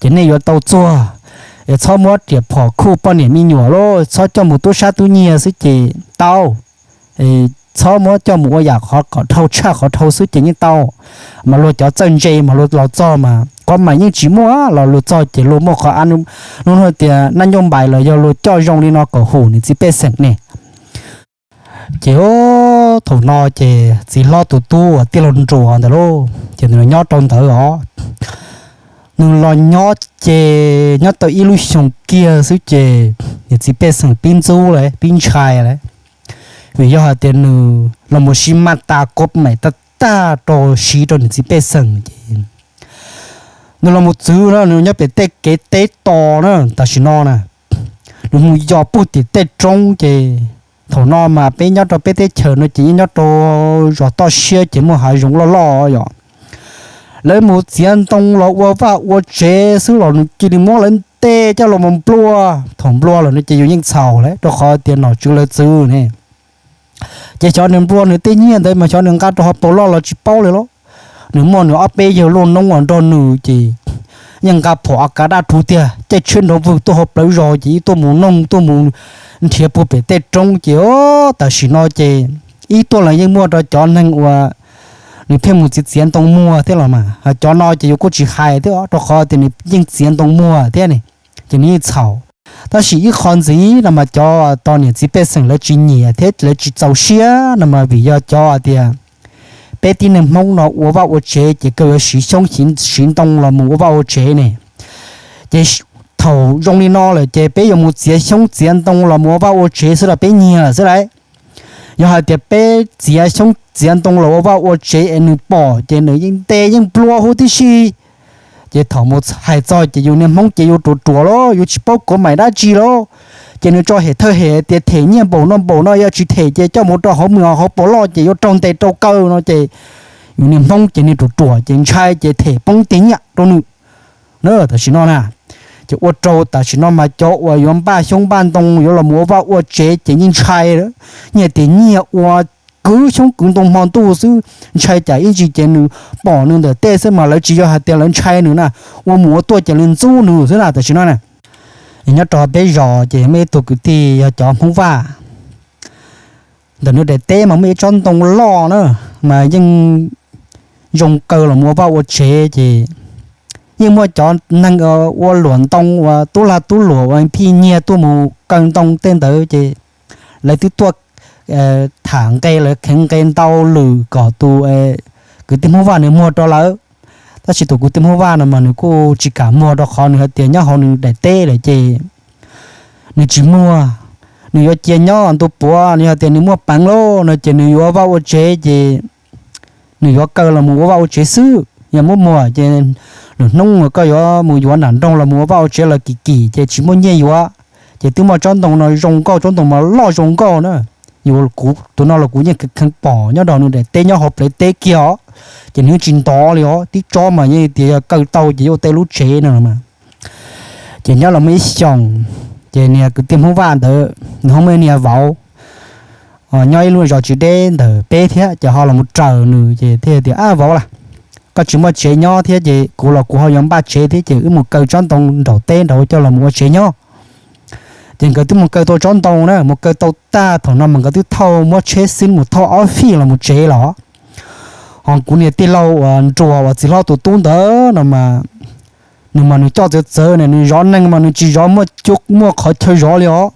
ces nej yuav tau txuag. Txhob muab riam phom khuj poj niam me nyuam lauj, txhob coj mus tub sab tub nyiag xwb ces tau. Txhob muab coj mus ua yam qhov kom dhau tshaj qhov dhau xwb ces yeej tau. Mas luag cov txawj ntse mas luag los txog mas kov maim yeej tsis muaj los luag txog ces luag muaj qhov a nub tias nab ncuj npais los yog luag coj zoo li no kom hum niam txiv pej xeem ne. Ces thaum no ces txiv hlob tus tub uas tij laug nruas ntawd lauj ces nws los nyob rau ntawd os. Nws los nyob ces nyob tau ib lub xyoo kiag xwb ces niam txiv pej xeem pib ntxub lawm pib ntshai lawm. Vim yog hais tias nws los mus siv maj tas kov maim tag tag rau siv rau niam txiv pej xeem ces nws los mus txwv no nws nyob pem tej kev teb tos na tam sim no na. Nws mus yos puag tim tej roob ces thaum no mas peb nyob rau peb teb chaws no ces yeej nyob rau zos toj siab ces muaj hav zoov loj loj yom. Lawv mus txiav ntoo los ua vaj ua tsev xwb los nws cia li muab lawv ntes coj los mus nplua. Thaum nplua lawm no ces yus yeej txhaum lawm rau qhov tias nom tswv lawv txwv ne. Ces xyov nws nplua nws tej nyiaj ntawd mas xyov nws nqa rau hauv paus loj los tsis paub li lauj. Nws muaj nws ob peb yawg luaj noob uas nrog nws ces yeej nqa phom a kav dab rhuv tiag, caij tsheb nrov vwg tuaj hauv plawv zos ces ib tuaj mus noog tuaj mus nrhiav puag pem tej roob ces tam sim no ces ib tuaj los yeej muaj rau cov neeg uas nws pheej mus txiav txiav ntoo muag thiab los mas. Cov no ces yus kuj tsis hais thiab rau qhov tias nws yeej txiav ntoo muag thiab ne, ces nws yeej txhaum. Tab sis ib qho ntxiv no mas cov tos niam txiv pej xeem lawv tsis nyiam thiab lawv tsis txaus siab no mas vim yog cov tias peb tib neeg Hmoob no ua vaj ua tsev ces kawg yuav siv xyoob siv ntoo los mus ua vaj ua tsev ne. Ces thaum zoo li no lawm ces peb yuav mus txiav xyoob txiav ntoo los mus ua vaj ua tsev xwb los peb nyiag lawm xwb lauj. Yog hais tias peb txiav xyoob txiav ntoo los ua vaj ua tsev es nws pom ces nws yeej ntes yeej nplua huv tib si. Ces thaum mus hais txog ces yus niag Hmoob ces yus ruam ruam lauj, yus tsis paub kov maim dab tsi lauj. Ces nws tso hem thawj hem tias them nyiaj npaum no npaum no, yog tsis them ces coj mus rau hauv mws hauv paus loj ces yuav raug ntes rau kaw no ces yus niag Hmoob ces niag ruam ruam ces ntshai ces them poob tej nyiaj rau nws. Tam sim no na, ces ua rau tam sim no mas cov uas yuav npaj xyoob npaj ntoo yuav los mus ua vaj ua tsev ces yeej ntshai, nyiaj tias nyiaj ua kwv xyoob kwv ntoo hmo ntuj xwb, ntshai cas ib ntsis ces nws pom nws ntawm tej xwb mas lawv tsis yog hais tias lawv ntshai nws na, ua mus ua tuaj ces lawv ntxub nws xwb na tam sim no na. Nyob rau peb zos ces muaj ib tug kwv tij yog cov Hmoob Vaj, ntawm nws daim teb mas muaj ib tsob ntoo loj na, mas yeej zoo kaw los mus ua vaj ua tsev ces yeej muaj cov neeg ua luam ntoo uas tub lag tub luam uas phij nyiag tuaj mus kaw ntoo tej ntawd ces lawv twb tuaj tham nqe lawv kheev nqe ntau lwm kom tus kwv tij Hmoob Vaj nws muag rau lawv. Tab sis tus kwv tij Hmoob Vaj no mas nws kuj tsis kam muag rau qhov nws hais tias nyob hauv nws daim teb lawm ces nws tsis muag, nws yuav cia nyob ntu puav, nws yog tias nws muaj peev lawm no ces nws yuav ua vaj ua tsev ces nws yuav kaw los mus ua vaj ua tsev xwb. Yog muab muag ces lwm hnub koj yuav mus yuav nram nroog los mus ua vaj ua tsev los kim kim ces tsis muaj nyiaj yuav. Ces twb muaj tsob ntoo no zoo nkauj, tsob ntoo mas loj zoo nkauj na. Yus, kuv tus no los kuv yeej kheev pom nyob rau nws daim teb nyob hauv plawv teb kiag os. Ces nws tsis ntov li os, tib tsob mas yeej tias yog kaw tau ces yuav ua tej lub tsev no mas. Ces nyob los muaj ib xyoos, ces niag kwv tij Hmoob Vaj ntawd nws ho muaj niag vauv nyob ib lub zos tsis deb ntawm peb thiab, ces ho los mus raws nws ces thiaj tias, Ab vauv las, koj tsis muaj tsev nyob thiab ces kuv los kuv ho yuav npaj tsev thiab ces wb mus kaw tsob ntoo nraum teb nraud coj los mus ua tsev nyob. Ces nkawd twb mus kaw tau tsob ntoo na, mus kaw tau tag thaum no mas nkawd twb thauj muab tsheb xib mus thauj ob fij los mus tsev los. Ho kuv niag tij laug uas nruas uas txiv hlob tus tub ntawd no mas, nws mas nws coj txawv txawv ne, nws zov neeg mas nws tsis zov muaj, muaj qhov chaw zov li os.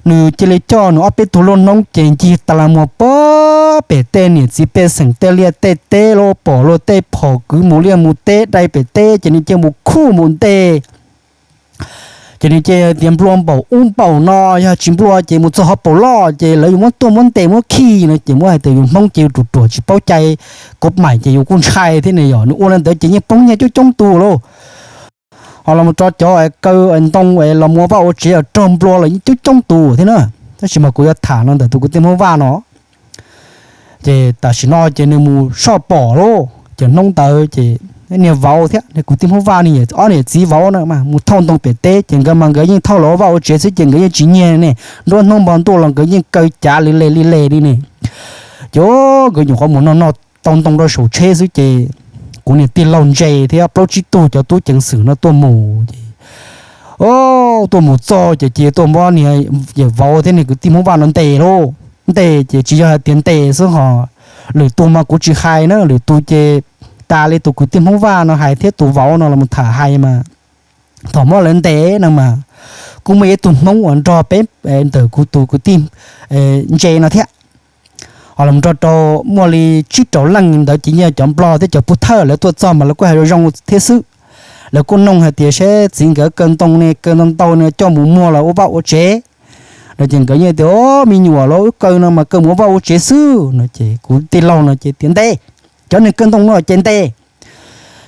Nws cia li coj nws ob peb tug luaj hnub ces ncig tas las muag pem tej niam txiv pej xeem tej liaj tej teb los pom luag tej phom kwv mus liaj mus teb dai pem teb ces nws cia mus khuj mus ntes. Ces nws cia tias nplua npaum ub npaum no, yog tsis nplua ces mus txog hauv paus loj ces lawv yuav muab tuaj muab ntes muab khi no ces muab hais tias yus Hmoob ces yus ruam ruam tsis paub cai, kuv maim ces yus kuj ntshai thiab ne yom. Nws ua li ntawd ces yeej poob nyiaj coob coob tus lauj. Ho los mus rau cov kaw ntoo los mus ua vaj ua tsev raug nplua los yeej coob coob tus thiab na. Tab sis mas kuv yuav tham no ntawm tus kwv tij Hmoob Vaj no. Ces tam sim no ces nws mus soj pom lauj, ces hnub ntawd ces niag vauv thiab niag kwv tij Hmoob Vaj ne, ob niam txiv vauv na mas mus thauj ntoo pem teb ces nkawd mas nkawd yeej thauj los ua vaj ua tsev xwb ces nkawd yeej tsis nyiag ne, nruab hnub npog ntuj los nkawd yeej kaw cav li le li le li ne. Ces nkawd nyuam qhuav mus noj noj tau ntoo rau saum tsheb xwb ces kuv niag tij laug ntse thiab plaub tsib tug cov tub ceev xwm no tuaj mus ces, o, tuaj mus txog ces cia tuaj muab niag yawm vauv thiab niag kwv tij Hmoob Vaj no ntes lauj. Ntes ces tsis yog hais tias ntes xwb ho, lwm tus mas kuv tsis hais na, lwm tus ces tas li tus kwv tij Hmoob Vaj no hais thiab tus vauv no los tham hais mas, thaum muab lawv ntes no mas kuj muaj ib tug Hmoob uas nrog peb ntawm kuv tus kwv tij ntse no thiab. Ho los nrog rau muaj li tsib rau leej ntawd ces yog cov Nplog thiab cov pub thawj lawv tuaj txog mas lawv kuj hais zoo zoo thiab xwb. Lawv kuj noog hais tias seb txiv nkawd kaw ntoo ne, kaw ntoo ntau ne coj mus muag los ua vaj ua tsev no ces nkawd yeej tias, O, me nyuam los wb kaw no mas kaw mus ua vaj ua tsev xwb no ces kuv tij laug no ces tias ntes, cov neeg kaw ntoo no ces ntes.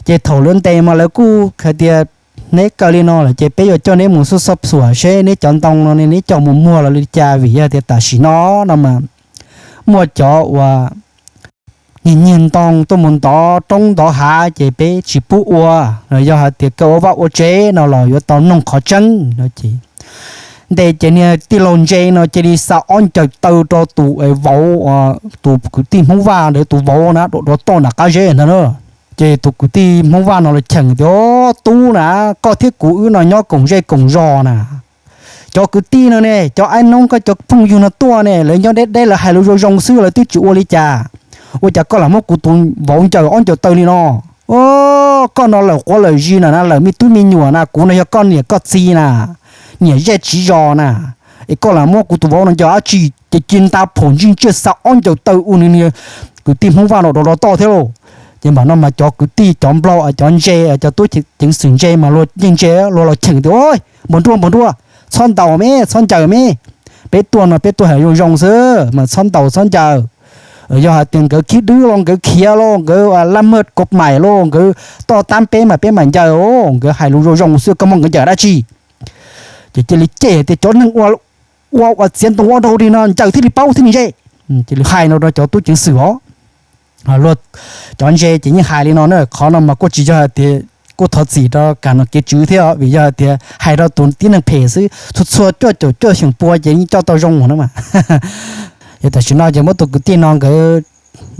Ces thaum lawv ntes mas lawv kuj hais tias, Neb kaw li no lawm ces peb yuav coj neb mus xub xob xuam seb neb cov ntoo no ne neb coj mus muag los li cas, vim yog tias tam sim no no mas muaj cov uas nyiag nyiag ntoo tuaj mus ntov roob ntov hav ces peb tsis pub ua. Yog hais tias kaw ua vaj ua tsev no los yuav tau noog qhov tseeb no ces ntes ces niag tij laug ntse no cia li xa ob ncaws taw rau tus vauv, tus kwv tij Hmoob Vaj ntawd tus vauv na, dov toj nram qab zeb ntag na. Ces tus kwv tij Hmoob Vaj no los cheem tias, Tub na, koj thiab kuv wb no nyob koom zej koom zos na, cov kwv tij no ne, cov aib noob koj cov phooj ywg no tuaj ne lawv nyob deb deb lawv hais lus zoo zoo xwb lawv twb tsis ua li cas, ua cas koj lam muab kuv tus vauv ncaws ob ncaws taw li no? Koj no lawm quav lawm zis na, lawm me tub me nyuam na, kuv no yog koj niam koj txiv na, niam zej txiv zos na, es koj lam muab kuv tus vauv no ncaws dab tsi? Ces cia nta phom ntsij ntsiaj xa ob ncaws taw ua nws niag kwv tij Hmoob Vaj no dov toj thiab lauj. Ces mam no mas cov kwv tij cov Nplog cov ntse, cov tub ceev xwm ntse mas luag yeej ntse, luag los cheem tias, Npog nruaj npog nruaj, txhob ntaus me, txhob ncaws me, peb tuaj no peb tuaj hais zoo zoo xwb mas txhob ntaus txhob ncaws. Yog hais tias nkawd khib dwb los nkawd khiav los nkawd laj maj kov maim los nkawd toj tab peb mas peb mam ncaws, nkawd hais lus zoo zoo xwb koj muab nkawd ncaws dab tsi? Ces cia li cem tias, Cov neeg ua, ua txiav ntoo ua rau li no ncaws thiaj li paub thiaj li ntse. Cia li hais no rau cov tub ceev xwm os. Luag cov ntse ces yeej hais li no na, qhov no mas kuj tsis yog hais tias, kuj thov txim rau kam no kev tswv thiab os, vim yog hais tias hais rau tus tib neeg phem xwb, txhua txhua cuaj caum cuaj xyoos pua ces yeej coj tau zoo no mas. Ces tam sim no ces muab tus kwv tij no nkawd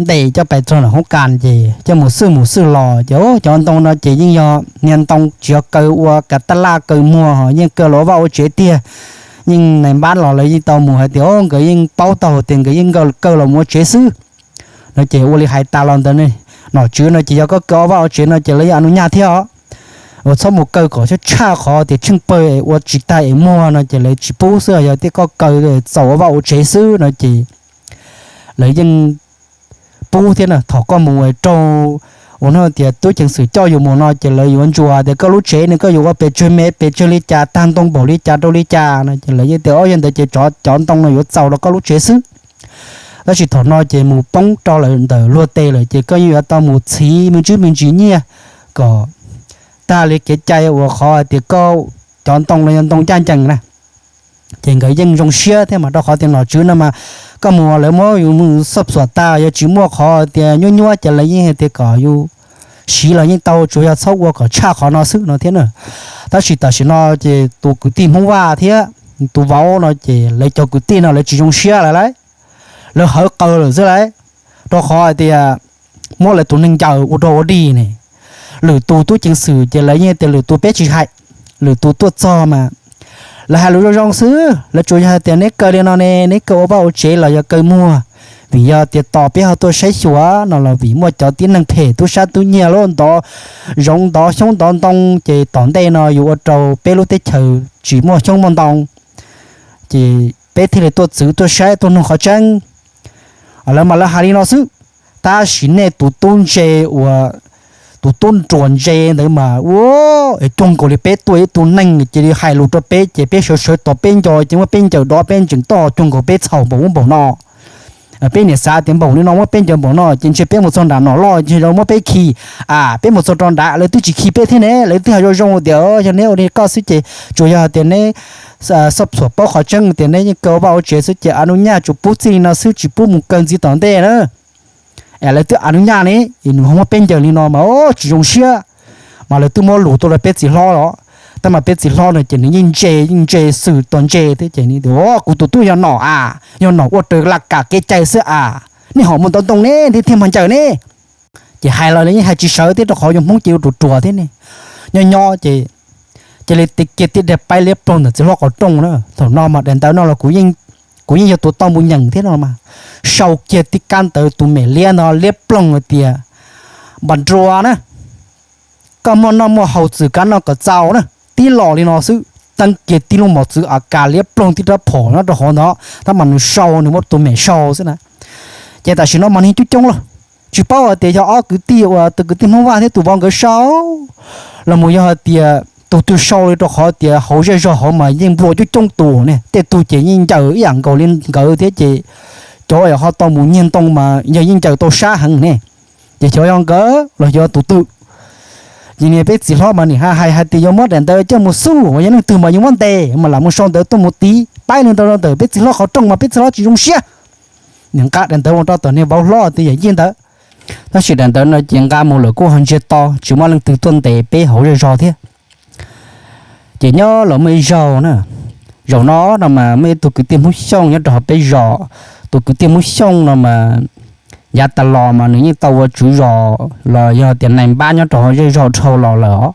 ntes coj pais txog nram hoob kas ces coj mus xwj mus xwj los ces cov ntoo no ces yeej yog niag ntoo tsis yog kaw ua kav tab laj kaw muag, yeej kaw los ua vaj ua tsev tiag. Yeej nais npab los lawv yeej tau mus hais tias nkawd yeej paub tau tias nkawd yeej kaw los mus ua tsev xwb no ces ua li hais tas los ntawd ne, nom tswv no ces yog koj kaw ua vaj ua tsev no ces lawv yeej a nus nyaj thiab os. Uas txhob mus kaw kom tshaj tshaj qhov tias tsheej pawg es ua tsis tag es muag no ces lawv tsis pub xwb, yog tias koj kaw txaus ua vaj ua tsev xwb no ces lawv yeej pub thiab na. Thaum koj mus raug Ua no tias tub ceev xwm coj yus mus no ces lawv yuav ntsuas tias koj lub tsev ne koj yuav ua pes tsawg mev pes tsawg li cas, tag ntoo npaum li cas rau li cas no ces lawv yeej tias o yog ntawd ces cov ntoo no yuav txaus rau koj lub tsev xwb. Tab sis thaum no ces mus poob rau lawm ntawm luag tes lawm ces koj yeej yuav tau mus txhiv me ntsis me ntsis nyiaj kom tag li kev cai uas qhov hais tias koj cov ntoo no yog ntoo ncaj ncees na. Ces nkawd yeej zoo siab thiab mas rau qhov tias nom tswv no mas koj mus lawv muab yus mus xoj xuam tag yog tsis muaj qhov tias nyuab nyuab ces lawv yeej hais tias kom yus siv los yeej tau, tsuas yog txhob ua kom tshaj qhov no xwb no thiab na. Tab sis tam sim no ces tus kwv tij Hmoob Vaj thiab tus vauv no ces lawv cov kwv tij no lawv tsis zoo siab lawm lauj, lawv hawv qawg lawm xwb lauj, rau qhov hais tias muab lawv tus neeg ncaws ua rau ua dig ne. Lwm tus tub ceev xwm ces lawv yeej tias lwm tus peb tsis hais, lwm tus tuaj txog mas lawv hais lus zoo zoo xwb, lawv tsuas yog hais tias neb kaw li no ne neb kaw ua vaj ua tsev los yog kaw muag, vim yog tias tos peb ho tuaj saib xyuas no los vim muaj cov tib neeg phem tub sab tub nyiag lub ntov zoov ntov xyoob ntov ntoo ces tom ntej no yuav ua rau peb lub teb chaws tsis muaj xyoob muaj ntoo, ces peb thiaj li tuaj txwv tuaj saib tuaj noog qhov tseeb. Lawv mas lawv hais li no xwb, tab sis nej tus tub ntse uas tus tub nruas ntse ntawd mas ua cuag nkaus li peb tuaj ib tug neeg cia li hais lus rau peb ces peb sawv sawv tos peb nco ces muab peb ncaws dov peb ntsees toj cuag nkaus peb txhaum npaum ub npaum no. Peb niam xav tias npaum li no muab peb ncaws npaum no ces ntshe peb mus txog nram nom loj ntshe muab peb khi. A peb mus txog rau nrad lawv twb tsis khi peb thiab ne, lawv twb hais zoo zoo tias yog neb ua li koj xwb ces tsuas yog hais tias neb xoj xuam paub qhov tseeb tias neb yeej kaw vaj ua tsev xwb ces a nub nyaj tsuas pub txij li no xwb tsis pub mus kaw ntxiv tom ntej na. Es lawv twb a nub nyaj ne, nws ho muab peb ncaws li no mas tsis zoo siab. Mas lawv twb muab lus tuaj rau peb txiv hlob los, tab mas peb txiv hlob no ces nws yeej ntse yeej ntse xwm tos ntse thiab ces nws tias kuv tus tub yog nom a, yog nom ua raws laj kam kev cai xwb a, nej ho mus ntov ntoo ne thiaj mag ncaws ne. Ces hais los lawv yeej hais tsis sawv thiab rau qhov yog Hmoob ces ua ruam ruam thiab ne. Nyob nyob ces cia li kiag tib daim paib liab ploog ntawm txiv hlob qhov rooj na. Thaum no mas daim ntawv no los kuv yeej yog tus tau mus nyeem thiab no mas, sau kiag tib kab ntawv tus mem liab no liab ploog hais tias npas nrua na, koj muaj noj muaj haus txwm kav noj kom txaus na, tib los li no xwb. Teeb kiag tib lub mos txwv a kas liab ploog tib rab phom nyob rau hauv ntawd tab mas nws sau, nws muab tus mem sau xwb na. Ces tam sim no mas neeg coob coob los tsis paub hais tias yog ob kwv tij uas tus kwv tij Hmoob Vaj thiab tus vauv nkawd sau los mus yog hais tias tus twg sau li, rau qhov tias hauv zej zog hauv mas yeej nplua coob coob tus ne, tej tug ces yeej ncaws ib yam nkaus li nkawd thiab ces cov uas ho tau mus nyiag ntoo mas yog yeej ncaws tau sab heev ne. Ces xyov yog nkawd los xyov tus twg. Ces niag peb txiv hlob mas nim hais hais tias yuav muab daim ntawv coj mus xub uas yog leej twg mas yuav muab ntes mas lam mus sau ntawv tuaj mus tiv paib li ntawd rau ntawm peb txiv hlob qhov rooj mas peb txiv hlob tsis zoo siab. Nws nqa daim ntawv mus rau tom niag vauv hlob tias yam yij ntawd. Tab sis daim ntawv no ces nqa mus lawm kuj ho ntsiag to tsis muaj leej twg tuaj ntes peb hauv zej zog thiab. Ces nyob los muaj ib zaug na, zaum no no mas muaj ib tug kwv tij Hmoob Xyooj nyob rau hauv peb zos. Tus kwv tij Hmoob Xyooj no mas yav tas los mas nws yeej tau ua tswv zos los yog tias nais npab nyob rau hauv zej zog dhau los lawm os.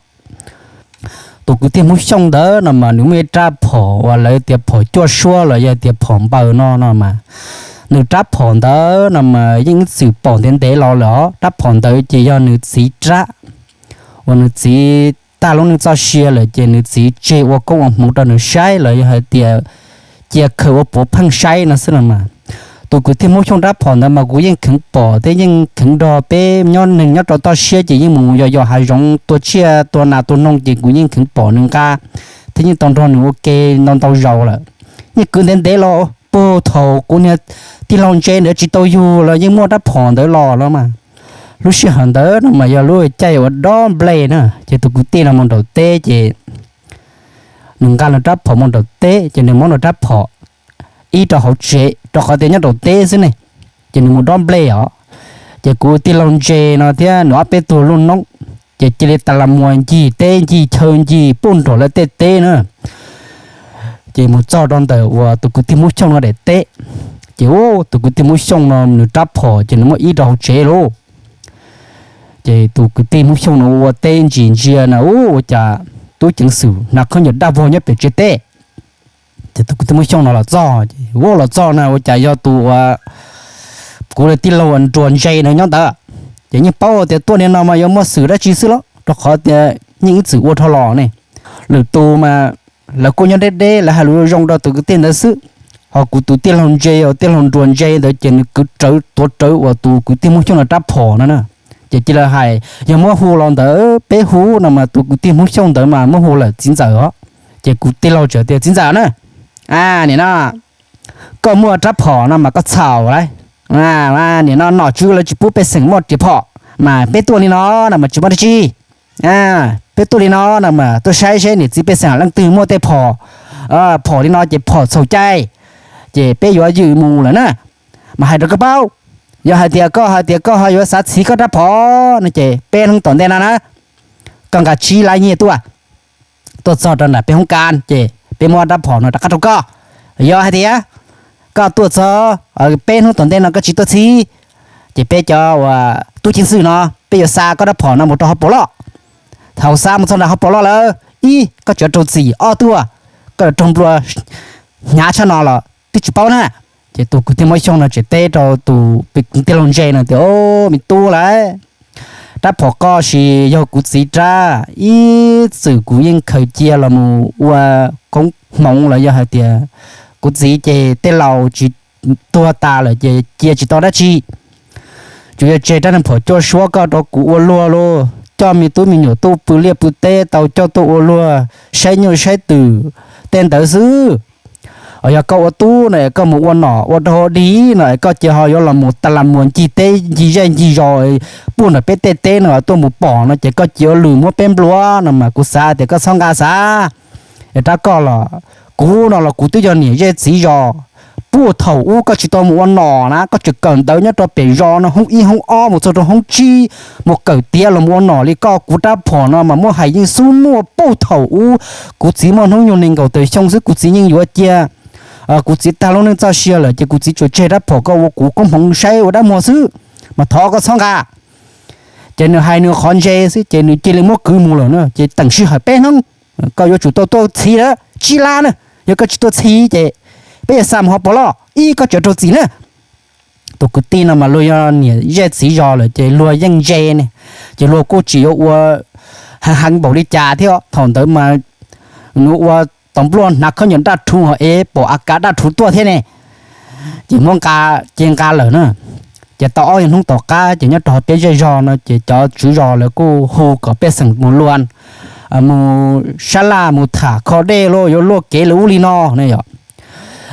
Tus kwv tij Hmoob Xyooj ntawd no mas nws muaj ib rab phom uas lawv tias phom cuaj suab los yog tias phom npaws no no mas, nws rab phom ntawd no mas yeej ib txwm pom ntev ntev los lawm os. Rab phom ntawd ces yog nws txiv rab, uas nws txiv tag lub neej txoj sia lawm ces nws txiv tseg ua koob ua hmoov rau nws saib los yog hais tias cia khaws ua puav pheej saib no xwb no mas. Tus kwv tij Hmoob Xyooj rab phom ntawd mas kuv yeej kheev pom thiab yeej kheev nrog peb nyob neeg nyob rau toj siab ces yeej mus yos yos hav zoov tua tsiaj tua nas tua noog ces kuv yeej kheev pom nws nqa thiab yeej tau nrog nws ua ke ntau ntau zaus lawm. Yeej kwv ntev ntev los puag thaum kuv niag tij laug ntse ntawd tsis tau yug los yeej muaj rab phom ntawd los no mas. Lub sij hawm ntawd no mas yog lub caij uas dob nplej na, ces tus kwv tij no mus nraum teb ces nws nqa nws rab phom mus nraum teb ces nws muab nws rab phom ib rau hauv tsev rau qhov tias nyob nraum teb xwb ne. Ces nws mus dob nplej os. Ces kuv tij laug ntse no thiab nws ob peb tug luj noob ces cia li tas las muas ncig teb ncig chaw ncig puag nraum lawv tej teb na. Ces mus txog rau ntawm uas tus kwv tij Hmoob Xyooj no daim teb, ces tus kwv tij Hmoob Xyooj no nws rab phom ces nws muab ib rau hauv tsev lauj. Ces tus kwv tij Hmoob Xyooj no ua teb ntsis ntsia na, ua cas tub ceev xwm hnav khaub ncaws daj vog nyob pem tsev teb. Ces tus kwv tij Hmoob Xyooj no los txog, ua los txog na ua cas yog tus uas kuv tij laug nruas ntse na nyob ntawd. Ces yeej paub tias tuaj li no mas yuav muaj xwm dab tsi xwb los rau qhov tias yeej ib txwm ua dhau los ne. Lwm tus mas lawv kuj nyob deb deb lawv hais lus zoo rau tus kwv tij ntawd xwb, ho kuv tus tij laug ntse uas tij laug nruas ntse ntawd ces nws kwv rawv tuav rawv uas tus kwv tij Hmoob Xyooj no rab phom no na. Ces cia li hais, yog muab hu los ntawd peb hu no mas tus kwv tij Hmoob Xyooj ntawd mas muab hu lawm txiv ntxawm os. Ces kuv tij laug txawm tias, Txiv ntxawm na, nim no koj muaj rab phom no mas koj txhaum lawm. Nim no nom tswv lawv tsis pub pej xeem muaj riam phom, mas peb tuaj li no no mas tsis muaj dab tsi. Peb tuaj li no no mas tuaj saib seb niam txiv pej xeem leej twg muaj tej phom, phom li no ces phom txhaum cai, ces peb yuav ywm mus lawm na. Mas hais rau koj paub, yog hais tias koj hais tias koj ho yuav xav txhiv koj rab phom no ces peb hnub tom ntej no na, koj nqa tsib lab nyiaj tuaj, tuaj txog rau nram peb hoob kas ces peb muab rab phom no rov qab rau koj. Yog hais tias koj tuaj txog peb hnub tom ntej no koj tsis tuaj txhiv, ces peb cov uas tub ceev xwm no peb yuav xa koj rab phom no mus rau hauv paus loj. Thaum xa mus txog nram hauv paus loj lawm, ib, koj tsis raug txim, ob tuaj, koj yuav raug nplua hnyav tshaj no los twb tsis paub na. Ces tus kwv tij Hmoob Xyooj no tseem teb rau tus tij laug ntse no tias, O, me tub lawm, rab phom koj sis yog kuv txiv rab, ib txwm kuv yeej khaws cia los mus ua koob hmoov los yog hais tias kuv txiv ces tej laus tsis tuag tas lawm ces cia tsis tau dab tsi. Tsuas yog tseg rab niag phom cuaj suab koj rau kuv ua luag lauj, coj me tub me nyuam tuaj pw liaj pw teb tau coj tuaj ua luag saib nyuj saib twm tej ntawd xwb. Yog koj ua tub no es koj mus ua nom ua rau dig no es koj cia ho yuav los mus tas las muas ncig teb ncig zej ncig zos, puag nram peb tej teb no tuaj mus pom no ces koj cia ua lwm muab peb nplua no mas kuv xav tias koj txhob nqa xav. Es rab koj los, kuv no los kuv twb yog niam zej txiv zos, puag thaum ub koj tsis tau mus ua nom na, koj tseem kawm ntawv nyob rau pem zos no hoob ib hoob ob mus txog rau hoob tsib, mus kawm tiav los mus ua nom li koj. Kuv rab phom no mas muab hais yeej xub muaj puag thaum ub, kuv txiv muaj hnub nyoog nees nkaum tawm xyoo xwb kuv txiv yeej yuav cia. Kuv txiv tag lub neej txoj sia lawm ces kuv txiv tsuas tseg rab phom koj ua kuv koob hmoov saib ua dab muag xwb, mas thov koj txhob nqa. Ces nws hais nws qhov ntse xwb ces nws cia li muab kwv mus lawm na. Ces teem sij hawm peb hnub, koj yuav tsum tau tuaj txhiv lawm tsib lab na. Yog koj tsis tuaj txhiv ces peb yuav xa mus hauv paus loj, ib, koj tsis raug txim na. Tus kwv tij no mas luag yog niam zej txiv zos lawm ces luag yeej ntse ne, ces luag kuj tsis yuav ua heev heev npaum li cas thiab. Thaum ntawd mas nws ua tau npluaj hnav khaub ncaws daj rhuv ho es pom a kav daj rhuv tuaj thiab ne. Ces muab nqa, ces nqa lawm na. Ces tau ob hnub tom qab ces nyob rau hauv peb zej zog no ces cov tswv zos lawv kuj hu kom pej xeem mus luag, mus sab laj mus tham kho dej lauj, yuav luaj kev lawm ub li no ne yom.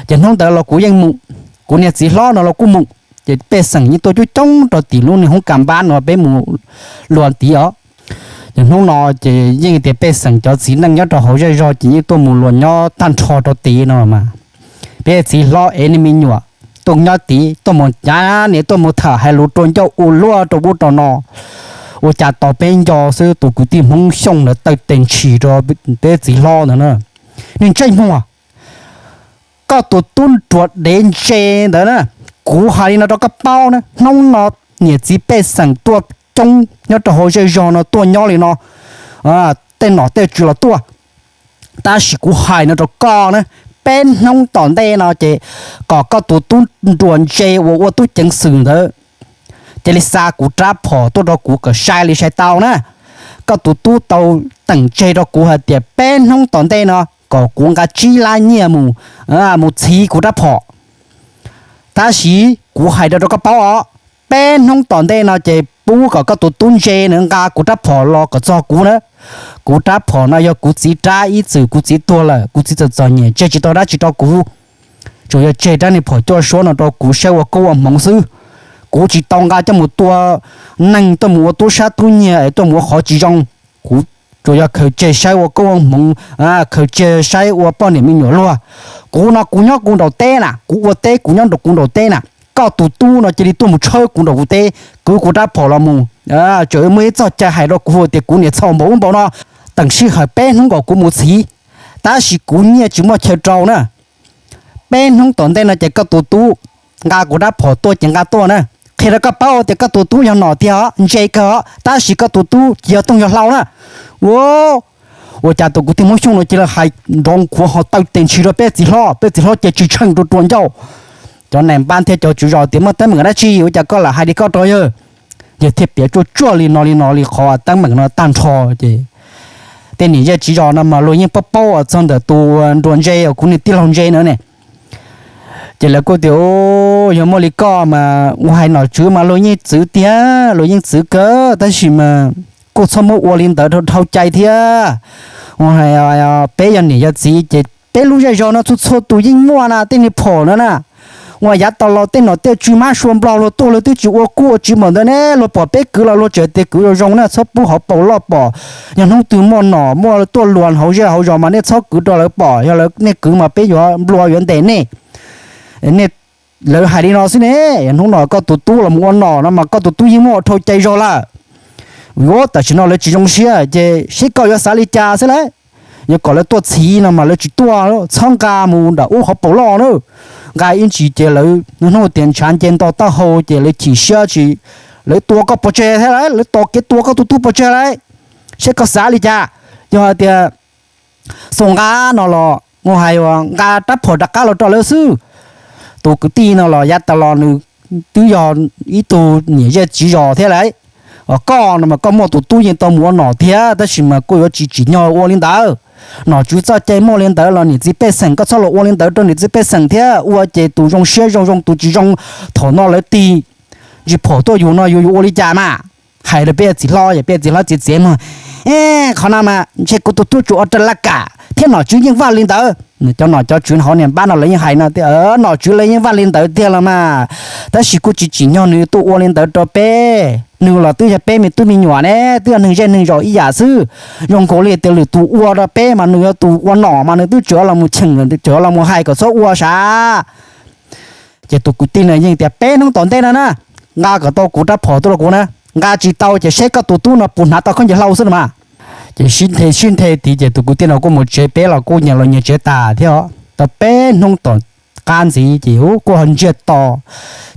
Ces hnub ntawd los kuv yeej mus, kuv niag txiv hlob no los kuj mus. Ces pej xeem yeej tuaj coob coob rau tim lub niag hoob kas npab no peb mus luag tid os. Ces hnub no ces yeej tias pej xeem cov txiv neej nyob rau hauv zej zog ces yeej tuaj mus luag nyob tag nrho rau tid no mas. Peb txiv hlob ev niag me nyuam tuaj nyob tid, tuaj mus cav niam, tuaj mus tham hais lus rau ncauj ua luaj rau ub rau no. Ua cas tau peb nco xwb tus kwv tij Hmoob Xyooj ntawd taw tes ntshis rau peb txiv hlob ntawd na, Niag ntsej muag, koj tus tub nruas dev ntse ntawd na, kuv hais li no rau koj paub na, hnub no niam txiv pej xeem tuaj coob nyob rau hauv zej zog no tuaj nyob li no, tej nom tej tswv los tuaj, tab sis kuv hais no rau koj na, peb hnub tom ntej no ces kom koj tus tub nruas ntse uas ua tub ceev xwm ntawd cia li xa kuv rab phom tuaj rau kuv kom sai li sai tau na. Koj tus tub tau teem tseg rau kuv hais tias peb hnub tom ntej no kom kuv nqa tsib lab nyiaj mus, mus txhiv kuv rab phom. Tab sis kuv hais rau rau koj paub os, peb hnub tom ntej no ces pub kom koj tus tub ntse nws nqa kuv rab phom los kom txog kuv na. Kuv rab phom no yog kuv txiv rab, ib txwm kuv txiv tuag lawm, kuv txiv txom txom nyem tseg tsis tau dab tsi rau kuv, tsuas yog tseg rab niag phom cuaj suab no rau kuv saib ua koob ua hmoov xwb. Kuv tsis tau nqa coj mus tua neeg, tuaj mus ua tub sab tub nyiag es tuaj mus ua qhov tsis zoo. Kuv tsuas yog khaws tseg saib ua koob ua hmoov, khaws tseg saib ua poj niam me nyuam luag. Kuv no kuv nyob kuv nraum teb na, kuv ua teb kuv nyob nraum kuv nraum teb na. Koj tus tub no cia li tuaj mus tshawb kuv nraum kuv teb, kwv kuv rab phom los mus, tseem muaj ib txoj cai hais rau kuv tias kuv niam txhaum npaum ub npaum no, teem sij hawm peb hnub kom kuv mus txhiv, tab sis kuv nyiaj tsis muaj chaw rau na. Peb hnub tom ntej no ces koj tus tub nqa kuv rab phom tuaj ces nqa tuaj na. Qhia rau koj paub tias koj tus tub yog nom tiag os, ntse kawg os, tab sis koj tus tub tsis yog tooj yog hlau na. Ua, ua cas tus kwv tij Hmoob Xyooj no cia li hais nrov khuav ho taw tes ntshis rau peb txiv hlob, peb txiv hlob ces tsis tsheej rau rua ncauj. Cov neeg npab thiab cov tswv zos tias muaj teeb meem dab tsi ua cas koj lam hais li koj rau yawg. Yawg thiaj piav tsuaj tsuaj li no li no li qhov teeb meem no tag nrho ces tej niam zej txiv zos no mas luag yeej paub paub txog ntawm tus nruas ntse uas kuv niag tij laug ntse na ne. Ces lawv kuj tias, Yog muaj li koj mas ua hais nom tswv mas luag yeej txwv tiag, luag yeej txwv kawg, tab sis mas kuj txhob muab ua li ntawd dhau cai thiab. Ua hais peb yog niam yog txiv ces peb lub zej zog no txhua txhua tus yeej muaj na, tej niag phom no na. Ua yav tas los tej nom tej tswv mab sua nplog luag tuaj luag twb tsis ua kub ua tswv npaum ntawd ne, luag pom peb kwv los luag tseem tias kwv zoo zoo na, txhob pub hauv paus loj pom. Yog hnub twg muaj nom muaj tuaj luag hauv zej hauv zos mas nej txhob kwv rau lawv pom, yog lawv nej kwv mas peb yuav nplua yuav ntes nej. Nej, lawv hais li no xwb ne. Hnub no koj tus tub los mus ua nom no mas koj tus tub yeej muaj dhau cai zog lawm. Yuav tam sim no lawv tsis zoo siab ces seb koj yuav xav li cas xwb lauj. Yog kom lawv tuaj txhiv no mas lawv tsis tuaj, txhob nqa mus nram ub hauv paus loj na. Nqa ib ntsis ces lawv hnub tias ntshav nce nto taub hau ces lawv chim siab tsis, lawv tua koj pov tseg thiab lauj, lawv tos kev tua koj tus tub pov tseg lauj. Seb koj xav li cas, yog hais tias xav nqa no los mus hais uas nqa rab phom rov qab los rau lawv xwb. Tus kwv tij no los yav tas los nws twb yog ib tug niam zej txiv zos thiab lauj. Koj no mas koj muaj tus tub yeej tau mus ua nom thiab, tab sis mas kuj yuav tsis tsim nyog ua li ntawd. Nom tswv txoj cai muaj li ntawd los niam txiv pej xeem koj txhob los ua li ntawd rau niam txiv pej xeem thiab, ua ces tus zoo siab zoo zoo tus tsis zoo, thaum no lawv tig ntsis phom tuaj yus no yus yuav ua li cas mas. Hais rau peb txiv hlob, peb txiv hlob txiav txiav mog, Qhov no mas ntshe kuv tus tub tsuas ua raws laj kam thiab, nom tswv yeej vaj li ntawd. Cov nom cov tswv hauv niam npab no lawv yeej hais no tias, Nom tswv lawv yeej vaj li ntawd tiag los mas, tab sis kuj tsis tsim nyog nws tuaj ua li ntawd rau peb. Nws los twb yog peb me tub me nyuam ne, twb yog neeg zej neeg zos ib yam xwb. Zoo nkaus li tias lwm tus ua rau peb mas nws yog tus ua nom mas nws twb tseem los mus cheem, tseem los mus hais kom txhob ua sav. Ces tus kwv tij no yeej tias, Peb hnub tom ntej no na, nqa kom tau kuv rab phom tuaj rau kuv na, nqa tsis tau ces seb koj tus tub no puas hnav tau khaub ncaws hlau xwb no mas. Ces sib nthe sib nthe tid ces tus kwv tij no kuj mus tsev, peb los kuj nyias los nyias tsev tas thiab os. Tau peb hnub tom qab ntxiv ces kuj ho ntsiag to,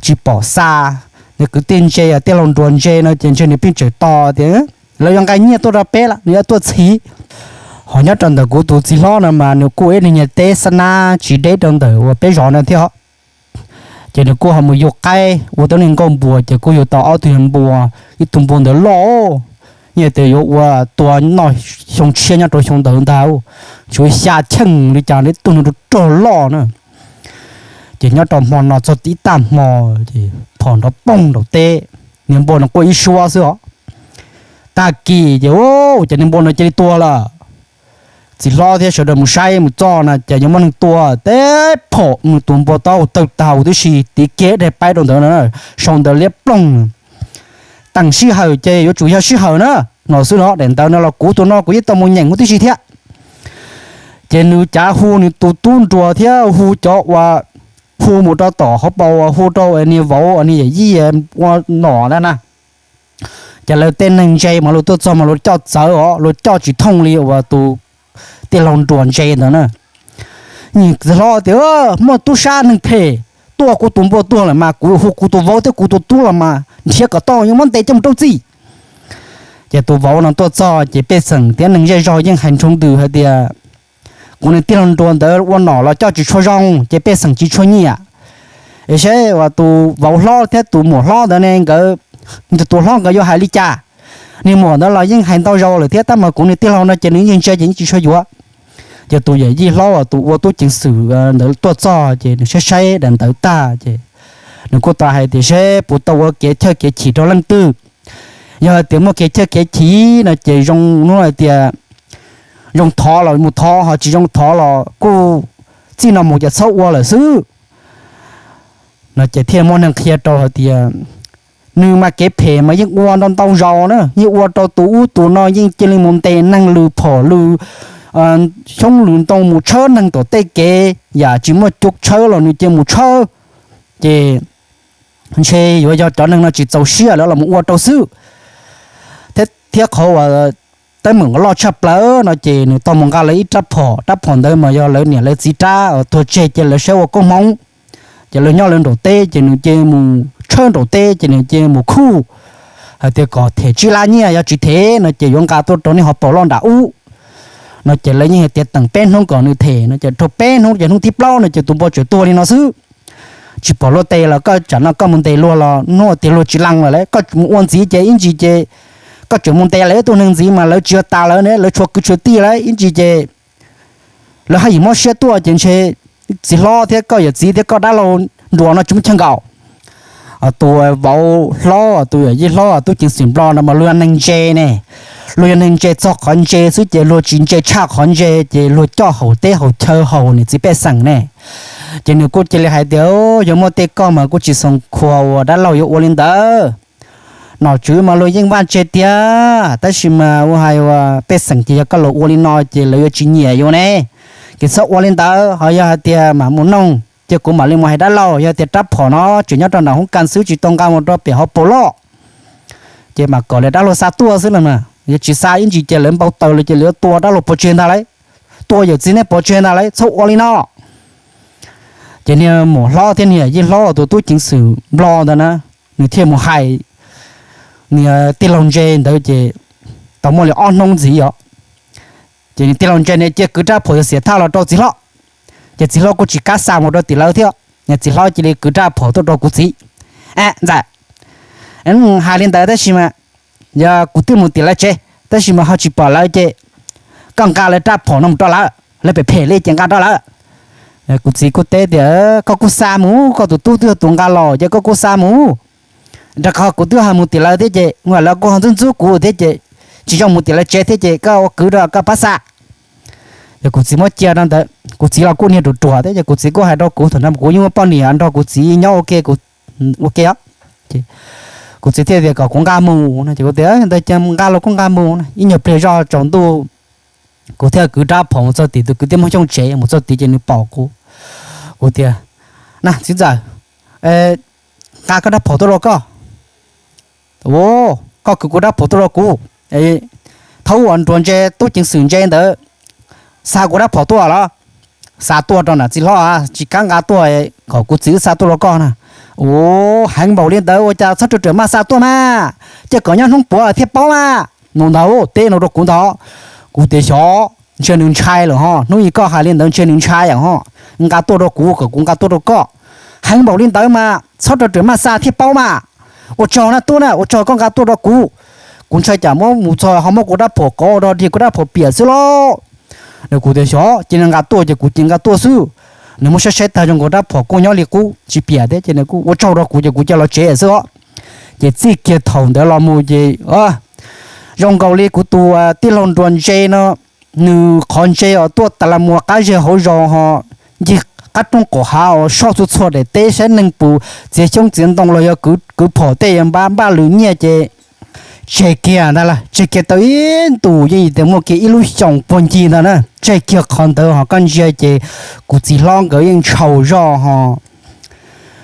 tsis pom xa. Nws kwv tij ntse, tij laug Nruas ntse no ces ntshe nws pheej tseem tos tias lawv yuav nqa nyiaj tuaj rau peb lawm, nws yuav tuaj txhiv. Ho nyob rau ntawm kuv tus txiv hlob no mas nws kuj ib niag niag teb xab nab tsis deb rau ntawm uas peb zos no thiab os. Ces nws kuj ho mus yug qaib ua tau niag nkauj npua, ces kuj yug tau ob tug yawg npua, ib tug npua ntawd loj, yeej tias yuav ua tua noj xyoo tshiab nyob rau xyoo ntawd ntag, tshuav xya cheej li cas li, ib tug no rog rog loj na. Ces nyob rau hmo no txog tib tag hmo ces phom nrov poog nraum teb, niag npua no quaj ib suab xwb os. Tag kis ces, ces niag npua no cia li tuag lawm. Txiv hlob thiab sawv daws mus saib mus txog no ces yuav muaj neeg tua, teb phom nws tus npua taub hau tawg tag huv tib si, tiv kiag daim paib rau ntawd, sau ntawd liab ploog. Teem sij hawm ces yuav tsum yog sij hawm na, no xwb no, daim ntawd no los kuv tus no kuv yeej tau mus nyeem huv tib si thiab. Ces nws cav hu nws tus tub Nruas thiab hu cov uas, hu mus rau tom hauv paus, hu rau niag vauv niag yawm yij ua nom na na. Ces lawv tej neeg ntse mas luag tuaj txog mas luag coj txawv os, luag coj tsis thooj li uas tus tij laug Nruas ntse ntawd na. Nws txiv hlob tias, Muaj tub sab neeg phem tuaj, kuv tus npua tuag lawm mas kuv hu kuv tus vauv thiab kuv tus tub los mas nrhiav kom tau, yuav muab ntes coj mus rau txim. Ces tus vauv no tuaj txog ces pej xeem thiab neeg zej zog yeej hais nroo ntws hais tias, Kuv niag tij laug Nruas ntawd ua nom los coj tsis tshua zoo ces pej xeem tsis tshua nyiam. Es saib uas tus vauv hlob thiab tus muam hlob ntawd ne nkawd, tus hlob nkawd yuav hais li cas? Niag muam ntawd los yeej hais ntau zaus lawm thiab, tab mas kuv niag tij laug no ces nws yeej ntse ces yeej tsis tshua yuav. Ces tus yawm yij hlob uas tus ua tub ceev xwm ntawd tuaj txog ces nws saib saib daim ntawv tag ces nws kuj tau hais tias, Seb puas tau ua kev chawj kev chim rau leej twg? Yog hais tias muaj kev chawj kev chim no ces zoo, hnub hais tias zoo thov los mus thov, ho tsis zoo thov los kuj txij no mus ces txhob ua lawm xwb. No ces thiaj muaj neeg qhia rau hais tias, Nws mas kev phem mas yeej ua ntau ntau zaus na, yeej ua rau tus ub tus no, yeej cia li mus ntes neeg lwm phom lwm xyoob lwm ntoo, mus tshawb neeg tom tej kev, yam tsis muaj cub tshawb los nws cia li mus tshawb. Ces ntshe yuav yog cov neeg no tsis txaus siab lawv los ua rau xwb. Thiab qhov uas teeb meem loj tshaj plaws no ces nws tau mus nqa lawv ib rab phom, rab phom ntawd mas yog lawv niam lawv txiv rab tuag tseg ces lawv saib ua koob hmoov, ces lawv nyob lawv nraum teb ces nws cia li mus tshawb nraum teb ces nws cia li mus khuj hais tias kom them tsib lab nyiaj, yog tsis them no ces yuav nqa tuaj rau nej hauv paus loj nram ub. No ces lawv yeej hais tias teem peb hnub kom nws them no ces dhau peb hnub ces hnub thib plaub no ces tus npua tseem tuag li no xwb. Tsis pom luag tes los koj tsam no koj mus ntes luag los hnub tias luag tsis lees lawm, koj mus ua ntxiv ces ib ntsis ces koj tseem mus ntes lawv ib tug neeg ntxiv mas lawv tsis yog tas lawv ne, lawv tshuav kwv tshuav tij lawm, ib ntsis ces lawv haj yam mob siab tuaj ces ntshe txiv hlob thiab koj yawm txiv thiab koj dab laug Nruas no tsis muaj chaw nkaum. Tus vauv hlob, tus yawm yij hlob, tub ceev xwm Nplog no mas luag yog neeg ntse ne. Luag yog neeg ntse txog qhov ntse xwb ces luag tsis ntse tshaj qhov ntse ces luag coj haus teb haus chaw haus niam txiv pej xeem ne. Ces nws kuj cia li hais tias, Yog muaj tej koj mas kuj tsis xoo khua uas dab laug yuav ua li ntawd. Nom tswv mas luag yeej vaj tse tiag, tab sis mas ua hais ua pej xeem ces yog koj los ua li no ces lawv yuav tsis nyiam yuav ne. Ces txhob ua li ntawd, ho yog hais tias mam mus noog ces kuv mam li mus hais dab laug. Yog tias rab phom no tseem nyob rau nram hoob kas xwb tsis tau nqa mus rau pem hauv paus loj, ces mam kom lawv dab laug xa tuaj xwb los mas, yog tsis xa ib ntsis ces lawv npau taws li ces lawv tua dab laug pov tseg ntag lauj, tua yawm txiv nej pov tseg ntag lauj, txhob ua li no. Ces niag muam hlob thiab niag yij hlob tus tub ceev xwm Nplog ntawd na, nws thiaj mus hais niag tij laug ntse ntawd ces tau muaj li ob hnub ntxiv os, ces niag tij laug ntse ne cia kwv rab phom xiam thaj los rau txiv hlob. Ces txiv hlob kuj tsis kam xa mus rau tim lawv thiab, txiv hlob cia li kwv rab phom tuaj rau kuv txiv. Ntxawm, hais li ntawd tab sis mas yog kuv twb mus tim lawv tsev tab sis mas ho tsis pom lawv ces koj nqa lawv rab phom no mus rau lawv, lawv phem phem li ces nqa rau lawv. Kuv txiv kuj teb tias, Koj kuj xa mus, koj tus tub twb yog tus nqa los ces koj kuj xa mus. Rau qhov kuv twb ho mus tim lawv thiab ces lawv kuj ho ntxub ntxub kuv thiab ces tsis zoo mus tim lawv tsev thiab ces koj ua kwv rau koj pab xa. Ces kuv txiv muab cia rau ntawd, kuv txiv los kuj niag ruam ruam thiab ces kuv txiv kuj hais rau kuv thaum ntawd kuv yeej muaj poj niam nrog kuv txiv nyob ua ke, ua ke os. Kuv txiv thiaj tias kom kuv nqa mus no ces kuv tias, Ntawd ces nqa los kuj nqa mus. Ib nyuag pliag zoj tsaus ntuj, kuv thiaj kwv rab phom mus txog tim tus kwv tij Hmoob Xyooj tsev, mus txog tid ces nws pom kuv. Kuv tias, Na txiv ntxawm, nqa koj rab phom tuaj rau koj. Koj kwv kuv rab phom tuaj rau kuv, thaum uas Nruas ntse tub ceev xwm ntse ntawd xa kuv rab phom tuaj los? Xa tuaj rau nram txiv hlob, tsis kam nqa tuaj, kom kuv txiv xa tuaj rau koj na. Ua heev npaum li ntawd ua cas txhob rawm rawm maj xa tuaj mas, cia kom nyob hnub puav thiaj paub mas. Mus ntag, teb no rau kuv ntag. Kuv tias, Xyov, ntshe nws ntshai lawm ho, hnub ib koj hais li ntawd ntshe nws ntshai lawm ho, nqa tuaj rau kuv kom kuv nqa tuaj rau koj. Heev npaum li ntawd mas txhob rawm rawm maj xa thiaj paub mas. Ua tsaug na tub na, ua tsaug koj nqa tuaj rau kuv. Kuv ntshai cas muab mus txog ho muab kuv rab phom kov rau dig kuv rab phom piam xwb lauj. Kuv tias, Xyov, cia nws nqa tuaj ces kuv cia nqa tuaj xwb. Nws muab saib saib tag zoo nkaus rab phom kuj nyob li qub tsis piam thiab ces nws kuj ua tsaug rau kuv ces kuv cia los tsev xwb os. Ces txij kiag thaum ntawd los mus ces zoo nkaus li kuv tus tij laug Nruas ntse no, nws qhov ntse os tuaj tas las muas qab zej hauv zos ho ncig qab roob qaum hav uas soj txhua txhua daim teb saib neeg puas txiav xyoob txiav ntoo los yog kwv phom tej npaj npaj lwm nyiaj ces tseg kiag ntag lauj, tseg kiag tau ib ntus yeej tias muaj kiag ib lub xyoos puag ncig ntag na, tseg kiag qhov ntawd ho koj ntsia ces kuv txiv hlob nkawd yeej ntshau zog ho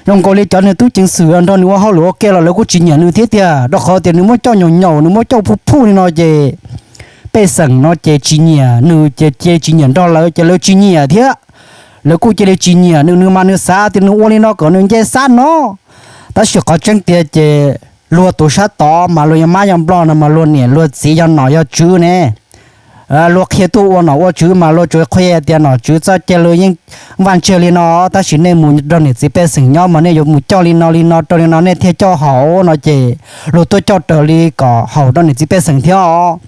zoo nkaus li cov nws tub ceev xwm nrog nws ua hauj lwm ua ke los lawv kuj tsis nyiam nws thiab tiag, rau qhov tias nws muab coj nyaum nyaum, nws muab coj phuj phuj li no ces pej xeem no ces tsis nyiam nws ces cia tsis nyiam nrog lawv ces lawv tsis nyiam thiab. Lawv kuj cia li tsis nyiam nws, nws mas nws xav tias nws ua li no kom nws nce xab no. Tab sis qhov tseeb tiag ces luag tus sab tod mas luag yog mab yog nplog no mas luag niam luag txiv yog nom yog tswv ne. Luag qhia tuaj ua nom ua tswv mas luag tsuas qhia tias nom tswv txoj cai luag yeej vaj ntseg li no, tab sis nej mus nrog niam txiv pej xeem nyob mas nej yuav mus coj li no li no rau li no nej thiaj coj haum no ces luag tuaj coj raws li kom haum rau niam txiv pej xeem thiab os.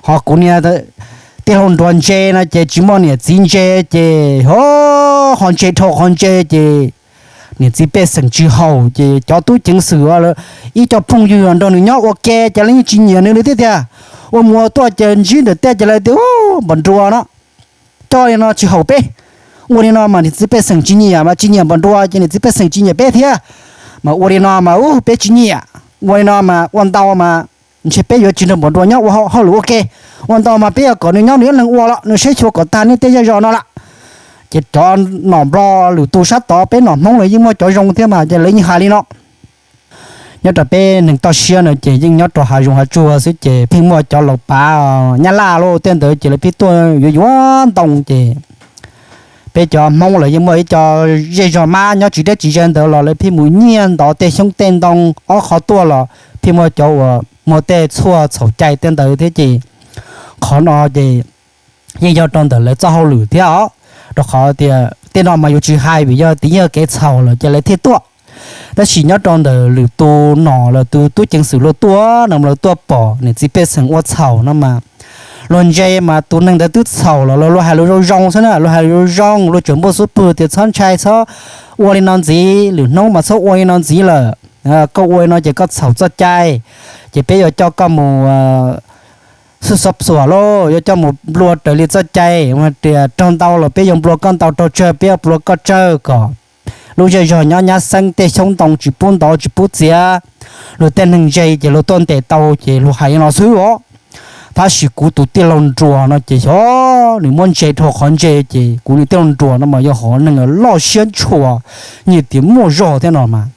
Ho kuv niag tij laug Nruas ntse no ces tsis muaj niam txiv ntse ces ho ntse dhau qhov ntse ces niam txiv pej xeem tsis haum ces cov tub ceev xwm ib co phooj ywg nrog nws nyob ua ke ces lawv yeej tsis nyiam nws li thiab tiag. Ua mus ua tuaj ces ntsib ntawm tej ces lawv tias, Npam Nruas no coj li no tsis haum peb. Ua li no mas niam txiv pej xeem tsis nyiam, mas tsis nyiam Npam Nruas ces niam txiv pej xeem tsis nyiam peb thiab. Mas ua li no mas peb tsis nyiam, ua li no mas ua ntau mas ntshe peb yuav tsis nrog Npam Nruas nyob ua hauj lwm ua ke. Ua ntau mas peb yuav kom nws nyob nws ib leeg ua los nws saib xyuas kom tag nej tej zej zos no lawm. Ces cov nom nplog lwm tus sab tod, peb nom Hmoob los yeej muaj cov zoo thiab mas ces lawv yeej hais li no. Nyob rau peb neeg toj siab no ces yeej nyob rau hav zoov hav tsuag xwb ces pheej muaj cov laus pav Nyab Laj los tej ntawd ces lawv pheej tuaj yuav yuav ntoo ces peb cov Hmoob los yeej muaj ib co zej zog mab nyob tsis deb tsis ze ntawd los lawv pheej mus nyiag ntov tej xyoob tej ntoo ob qho tuaj los pheej muaj cov uas muag tej tshuaj txhaum cai tej ntawd thiab ces qhov no ces yeej yog rau ntawm lawv txoj hauj lwm thiab os. Rau qhov tias tej no mas yuav tsis hais vim yog tiv yog kev txhaum lawm ces lawv thiaj tuaj. Tab sis nyob rau ntawm lwm tus nom los tus tub ceev xwm luag tuaj no lawv tuaj pom niam txiv pej xeem ua txhaum no mas Luag ntse mas tus neeg ntawd twb txhaum los luag hais lus zoo zoo xwb na, luag hais lus zoo zoo, luag tseem npuaj xub pwg tias txhob ntshai, txhob ua li no ntxiv, lwm hnub mas txhob ua li no ntxiv lawm. Koj ua li no ces koj txhaum txoj cai, ces peb yuav coj koj mus xub xob xuam lauj, yuav coj mus nplua raws li txoj cai, tias raug ntau los peb yuav nplua koj ntau, raug tsawg peb yuav nplua koj tsawg, kom lub zej zog nyob nyab xeeb, tej xyoob ntoo tsis pub ntov tsis pub txiav. Luag tej neeg ntse ces luag tuaj ntes tau ces luag hais li no xwb os. Tab sis kuv tus tij laug nruas no ces xyov nws muab ntse dhau qhov ntse, ces kuv tus tij laug nruas no mas yog hom neeg loj siab ntshua, nyiam tias muaj zog thiab no mas,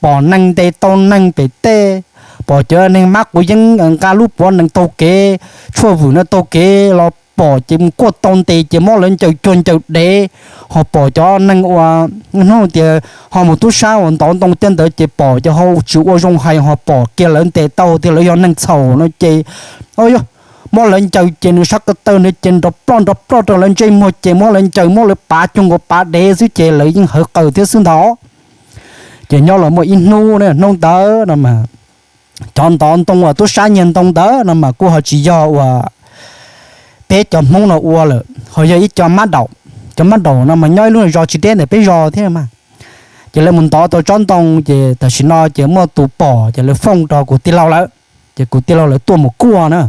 pom neeg ntes tau neeg pem tej, pom cov neeg mab quav yeeb nqa lub puav nees taug kev, tshuaj vwm no taug kev los pom ces mus kuaj tau ntes ces muab lawv ncaws cuag ncaws dev, ho pom cov neeg uas hnub tias ho mus tub sab uas ntov ntoo tej ntawd ces pom ces ho tsis ua zoo hais ho pom kiag lawv ntes tau tias lawv yog neeg txhaum no ces, o yog, muab lawv ncaws ces nws sab ko taw nws ces nrov ploj nrov ploj rau lawv ntsej muag ces muab lawv ncaws muab lawv pav cuag nkaus pav dev xwb ces lawv yeej hawv qaws thiab xwb ntag. Ces nyob los muaj ib hnub, hnub ntawd no mas cov ntov ntoo uas tub sab nyiag ntoo ntawd no mas kuj ho tsis yog uas peb cov Hmoob no ua lawm, ho yog ib co mab daum. Cov mab daum no mas nyob ib lub zos tsis deb ntawm peb zos thiab mas. Ces lawv mus ntov tau tsob ntoo ces tam sim no ces muaj tus pom ces lawv fooj rau kuv tij laug lawm, ces kuv tij laug lawv tuaj mus kuaj na.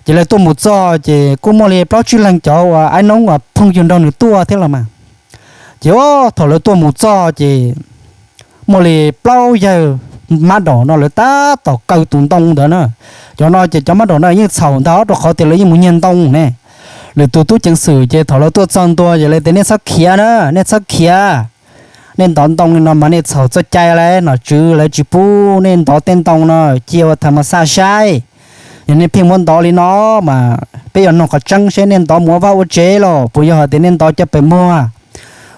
Ces lawv tuaj mus txog ces kuj muaj li plaub tsib leeg cov uas aib noob uas phooj ywg nrog nws tuaj thiab los mas. Ces thaum lawv tuaj mus txog ces muaj li plaub yawg mab daum no lawv tab tom kaw tus ntoo ntawd na. Cov no ces cov mab daum no yeej txhaum ntag rau qhov tias lawv yeej mus nyiag ntoo ne. Lwm tus tub ceev xwm ces thaum lawv tuaj txog ntua ces lawv tias nej txhob khiav na, nej txhob khiav. Nej ntov ntoo li no mas nej txhaum txoj cai lawm, nom tswv lawv tsis pub nej ntov tej ntoo no, cia ua tham mas xa saib. Yog nej pheej muab ntov li no mas peb yuav noog qhov tseeb seb nej ntov mus ua vaj ua tsev los puas yog hais tias nej ntov coj pem muag.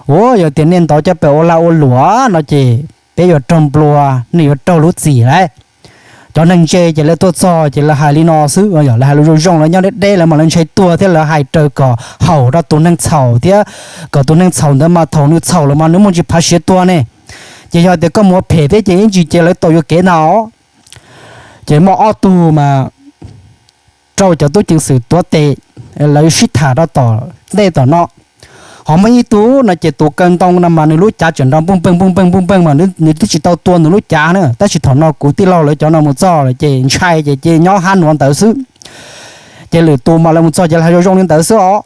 Ua yog tias nej ntov coj pem ua lag ua luam no ces peb yuav raug nplua, nej yuav raug lub txim lawm. Cov neeg ntse ces lawv tuaj txog ces lawv hais li no xwb, lawv hais lus zoo zoo, lawv nyob deb deb lawv mas lawv ntshai tuag thiab lawv hais raws kom haum rau tus neeg txhaum thiab kom tus neeg txhaum ntawd mas thaum nws txhaum lawm mas nws muaj ntsis phav siav tuag ne. Ces yog tias koj mus ua phem thiab ces ib ntsis ces lawv tau yuam kev ntag. Ces muaj ob tug mas raug cov tub ceev xwm tuav tes, lawv sib tham rau tom ntej tom no. Ho muaj ib tug no ces tus kaw ntoo no mas nws lub cav tseem nrov npuj npeej npuj npeej npuj npeej mas nws twb tsis tau tua nws lub cav na, tab sis thaum no kuv tij laug lawv cov no mus txog lawm ces ntshai ces ces nyob hab nuav ntawd xwb. Ces lwm tus mas lawv mus txog ces lawv hais zoo zoo li ntawd xwb os.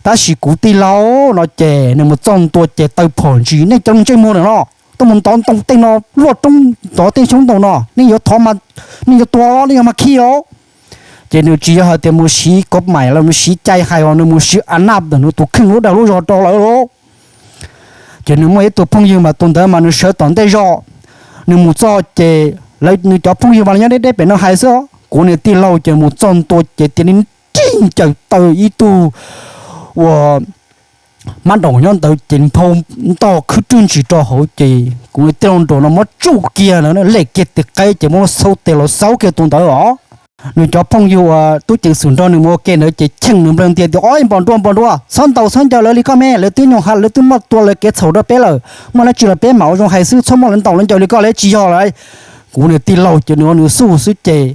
Tab sis kuv tij laug no ces nws mus txog ntua ces taw phom ntsis, nej cov ntsej muag ntawm no tuaj mus ntov ntoo tej no, luaj roob ntov tej xyoob ntoo no, nej yuav thov, nej yuav tua, nej yuav mas khi os. Ces nws tsis yog hais tias mus siv kov maim los mus siv cai hais os, nws mus siv a naj ntawm nws tus kheej lub dag lub zog rau lawm lauj. Ces nws muaj ib tug phooj ywg mas tus ntawd mas nws sawv tom ntej zog, nws mus txog ces lawv nws cov phooj ywg mas nyob deb deb pem no hais xwb. Kuv niag tij laug ces mus txog ntua ces cia li nrig ncaws taw ib tug uas mab daum nyob ntawd ces nphau ntoj khwb rwg ntsis rau hauv ces kuv niag tij laug nruas no muab tsuj kiag na, lem kiag tes qaib ces muab xauv tes los xauv kiag tus ntawd os. Nws cov phooj ywg uas tub ceev xwm nrog nws mus ua ke ntawd ces cheem nws nplawg ntias tias, o npos nruas npos nruas, txhob ntaus txhob ncaws lawv li koj me, lawv twb nyoog ha, lawv twb muaj tua lawv kev txhaum rau peb lawm, muaj dab tsi los peb mam ua zoo hais xwb, txhob muab lawv ntaus lawv ncaws li koj, lawv tsis yog lawm. Kuv niag tij laug ces nws ua nws xub xwb ces,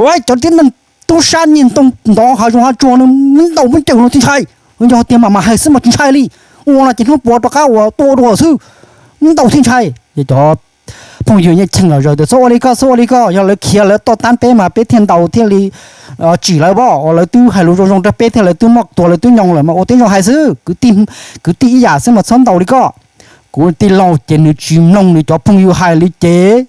ua cov tib neeg tub sab nyiag ntoo ntov hav zoov hav tsuag no, ntaus muab ncaws no tsis ntshai, yog tias mam mam hais xwb mas tsis ntshai li, ua no ces hnub puav rov qab uas tua dua xwb, ntaus thiaj ntshai. Cov phooj ywg yeej cheem los zaws tias txhob ua li koj, txhob ua li koj, yog lawv khiav lawv toj tab peb mas peb thiaj ntaus thiaj li tsim lawv pob, lawv twb hais lus zoo zoo rau peb thiab lawv twb muaj tua lawv twb nyoog lawm mas ua tib zoo hais xwb, kwv tij ib yam xwb mas txhob ntaus li koj. Kuv tij laug ces nws tsis mloog nws cov phooj ywg hais li ces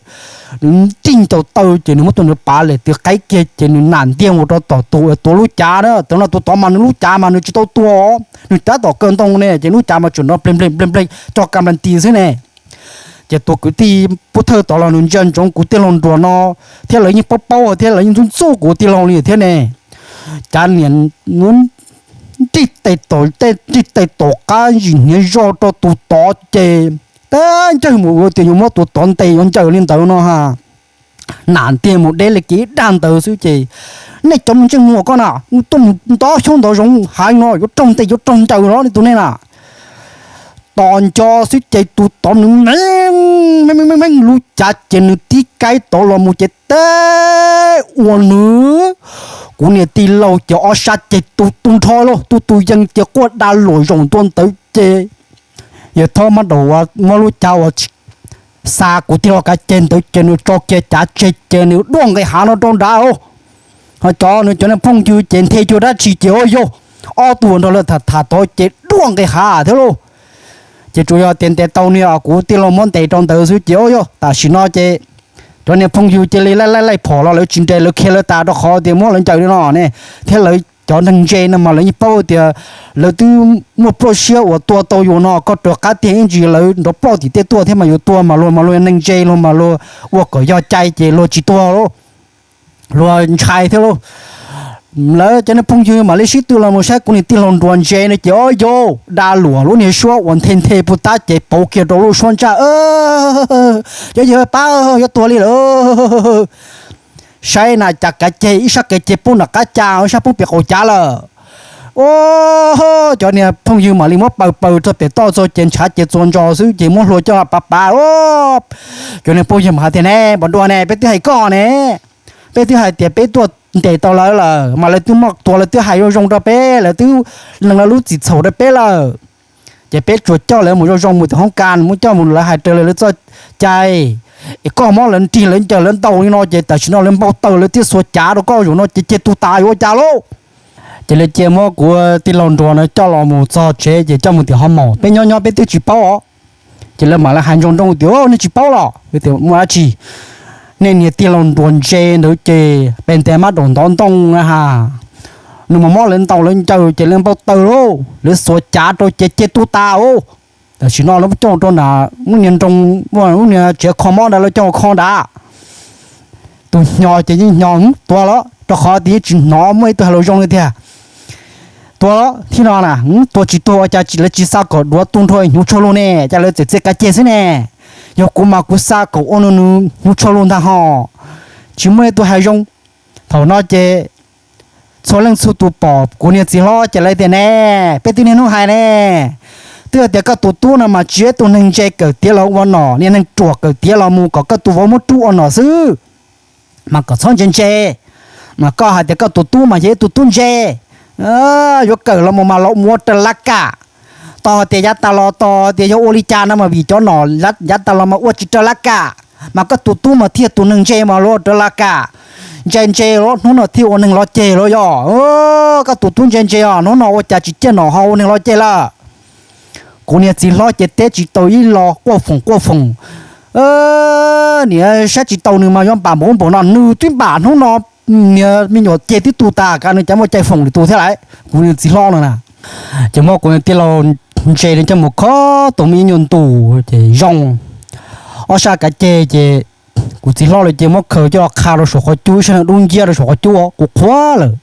nws nrig ncaus taw ces nws muab tus nws pav lem tis qaib kiag ces nws nam ntiag mus rau tom tus tuav lub cav na. Tam no tus tod mas nws lub cav mas nws tsis tau tua, nws tab tom kaw ntoo ne ces lub cav mas tseem nrov npleg npleg npleg npleg rog ka nplag tis xwb ne. Ces tus kwv tij pub thawj tod los nws ntsia ntsoov kuv tij laug nruas no thiab lawv yeej paub paub thiab lawv yeej ntxub ntxub kuv tij laug li thiab ne. Cav niam nrig tes tom, nrig tes tom qab ntsis hniav zog rau tus tod ces teb ncaws mus ua tias yuav muab tus tod ntes yuav ncaws li ntawd no ha. Nam ntiag mus deb li kev ib dag ntawd xwb ces, nej cov me ntsej muag koj na, tuaj mus ntov xyoob ntov zoov hav no yuav raug ntes yuav raug ncaws no nej tus nej na. Tos nco xwb ces tus tod nws meej meej meej lub cav ces nws tib kaib tod los mus ces teb ua nws, kuv niag tij laug ces ob sab ceg tu tu nrho lauj, tu tu yees ces quaj da luam zaum ntua ntawd ces yawg Thoj Mab Daum muab lub cav uas xa kuv tij laug kav ceg ntawd ces nws tso kiag cav tseg ces nws duaj nqis hav no rau nrad lauj. Ho cov nws cov niag phooj ywg ces nthe cuag dab tsi ces ua yog ob tug nrog lawv tham tham tod ces duaj nqis hav thiab lauj. Ces tsuas yog tias ntes tau niag kuv tij laug muab ntes rau ntawd xwb ces ua yog tam sim no ces cov niag phooj ywg cia li laij laij laij phom los lawv tsis nres, lawv khiav lawv tas rau qhov tias muab lawv ncaws li no ne, thiab lawv cov neeg ntse no mas lawv yeej paub tias lawv twb muaj pluaj siab uas tua tau yus no, koj rov qab tiag ib ntsis lawv nrov ploj tim tej tuaj thiab mas yus tua mas luag mas luag neeg ntse, luag mas luag ua kom yog cai ces luag tsis tua lauj, luag ntshai thiab lauj. Lawv cov niag phooj ywg mam li sib tw los mus saib kuv niag tij laug nruas ntse no ces ob yog da luam lub niag suab uas nthe nthe puag ta ces pauv kiag rau lub suab ntsaj, cov yawg pab yuav tuag li lawm. Saib na cas kav ceg ib sab kav ceg poob nram qab ca, ib sab poob pem qaum cav lawm. Cov niag phooj ywg mam li muab paws paws rau pem toj txog ces ntshav ces txuas ntsos xwb ces muab hlua coj pav pav. Cov niag phooj ywg mas hais tias ne, npam dua ne, peb twb hais koj ne, peb twb hais tias peb tuaj ntes tau lawv lawm mas lawv twb muab tua, lawv twb hais zoo zoo rau peb, lawv twb lees lawv lub txim txhaum rau peb lawm. Ces peb tsuas coj lawv mus zoo zoo mus tim hoob kas, muab coj mus lawv hais raws li lawv txoj cai. Es koj muab lawv nrig lawv ncaws lawv ntaus li no ces tam sim no lawv npau taws lawv thiaj xuas cav rau koj zaum no ces ceg tu tas yuav ua cas lauj. Ces lawv cia muab kuv tij laug nruas no coj los mus txog tsev ces coj mus tim hoob mas peb nyob nyob peb twb tsis paub os. Ces lawv mam li hais nroo nroo tias nej tsis paub los, muaj dab tsi, nej niag tij laug nruas ntse ntawd ces pes ntes mab daum ntov ntoo na ha, nws mas muab lawv ntaus lawv ncaws ces lawv npau taws lauj, lawv xuas cav rau ces ceg tu tas os. Tam sim no lawv coj rau nram lub niag nroo, lub niag tsev kho mob ntawd lawv coj kho nrad. Tus hnyo ces yeej hnyo tuag los rau qhov tias yeej tsis hnov muaj ib tug hais lus zoo li tiag. Tuag los thiab no na, tuag tsis tuag ua cas lawv tsis xa kom duav tu nrho hnyuv tshuaj lug ne, cas lawv txawm txiav kav ceg xwb ne. Yog kuv mas kuv xa kom ua nws hnyuv tshuaj lug ntag ho. Tsis muaj ib tug hais zoo. Thaum no ces txhua leej txhua tus pom kuv niag txiv hlob ces lawv tias ne, peb twb niaj hnub hais ne, twb hais tias koj tus tub no mas tsis yog ib tug neeg ntse, kawm tiav los ua nom, niag neeg ruam kawm tiav los mus kom koj tus vauv muab rub ua nom xwb, mas kom txhob ntse ntse. Mas koj hais tias koj tus tub mas yog ib tug tub ntse, yuav kawm los mus mas los mus ua raws laj kam. Tos hais tias yav tas los tos tias yog ua li cas no mas vim cov nom yav tas los mas ua tsis raws laj kam, mas koj tus tub mas thiaj tus neeg ntse mas los ua raws laj kam. Ntse ntse los hnub no thiaj ua neeg lov ceg los yog. Koj tus tub ntse ntse os, hnub no ua cas tsis ciaj nom ho ua neeg lov ceg lawm. Kuv niag txiv hlob ces teb tsis tau ib los quaj foom quaj foom. Niam saib tsis tau nws mas yuav npam npaum npaum no, nws twb npam hnub no, niag me nyuam ceg twb tu tas, cas nws cas muaj cai foom li tus thiab lawm. Kuv niag txiv hlob no na, ces muab kuv tij laug ntse coj mus khob tus me ib nyuag ntus ces zoo. Ob sab kav ceg ces kuv txiv hlob lawv ces muab khaws coj qha rau saum qhov cub, ib sab neeg dub nciab rau saum qhov cub, kuv qhuav lawm.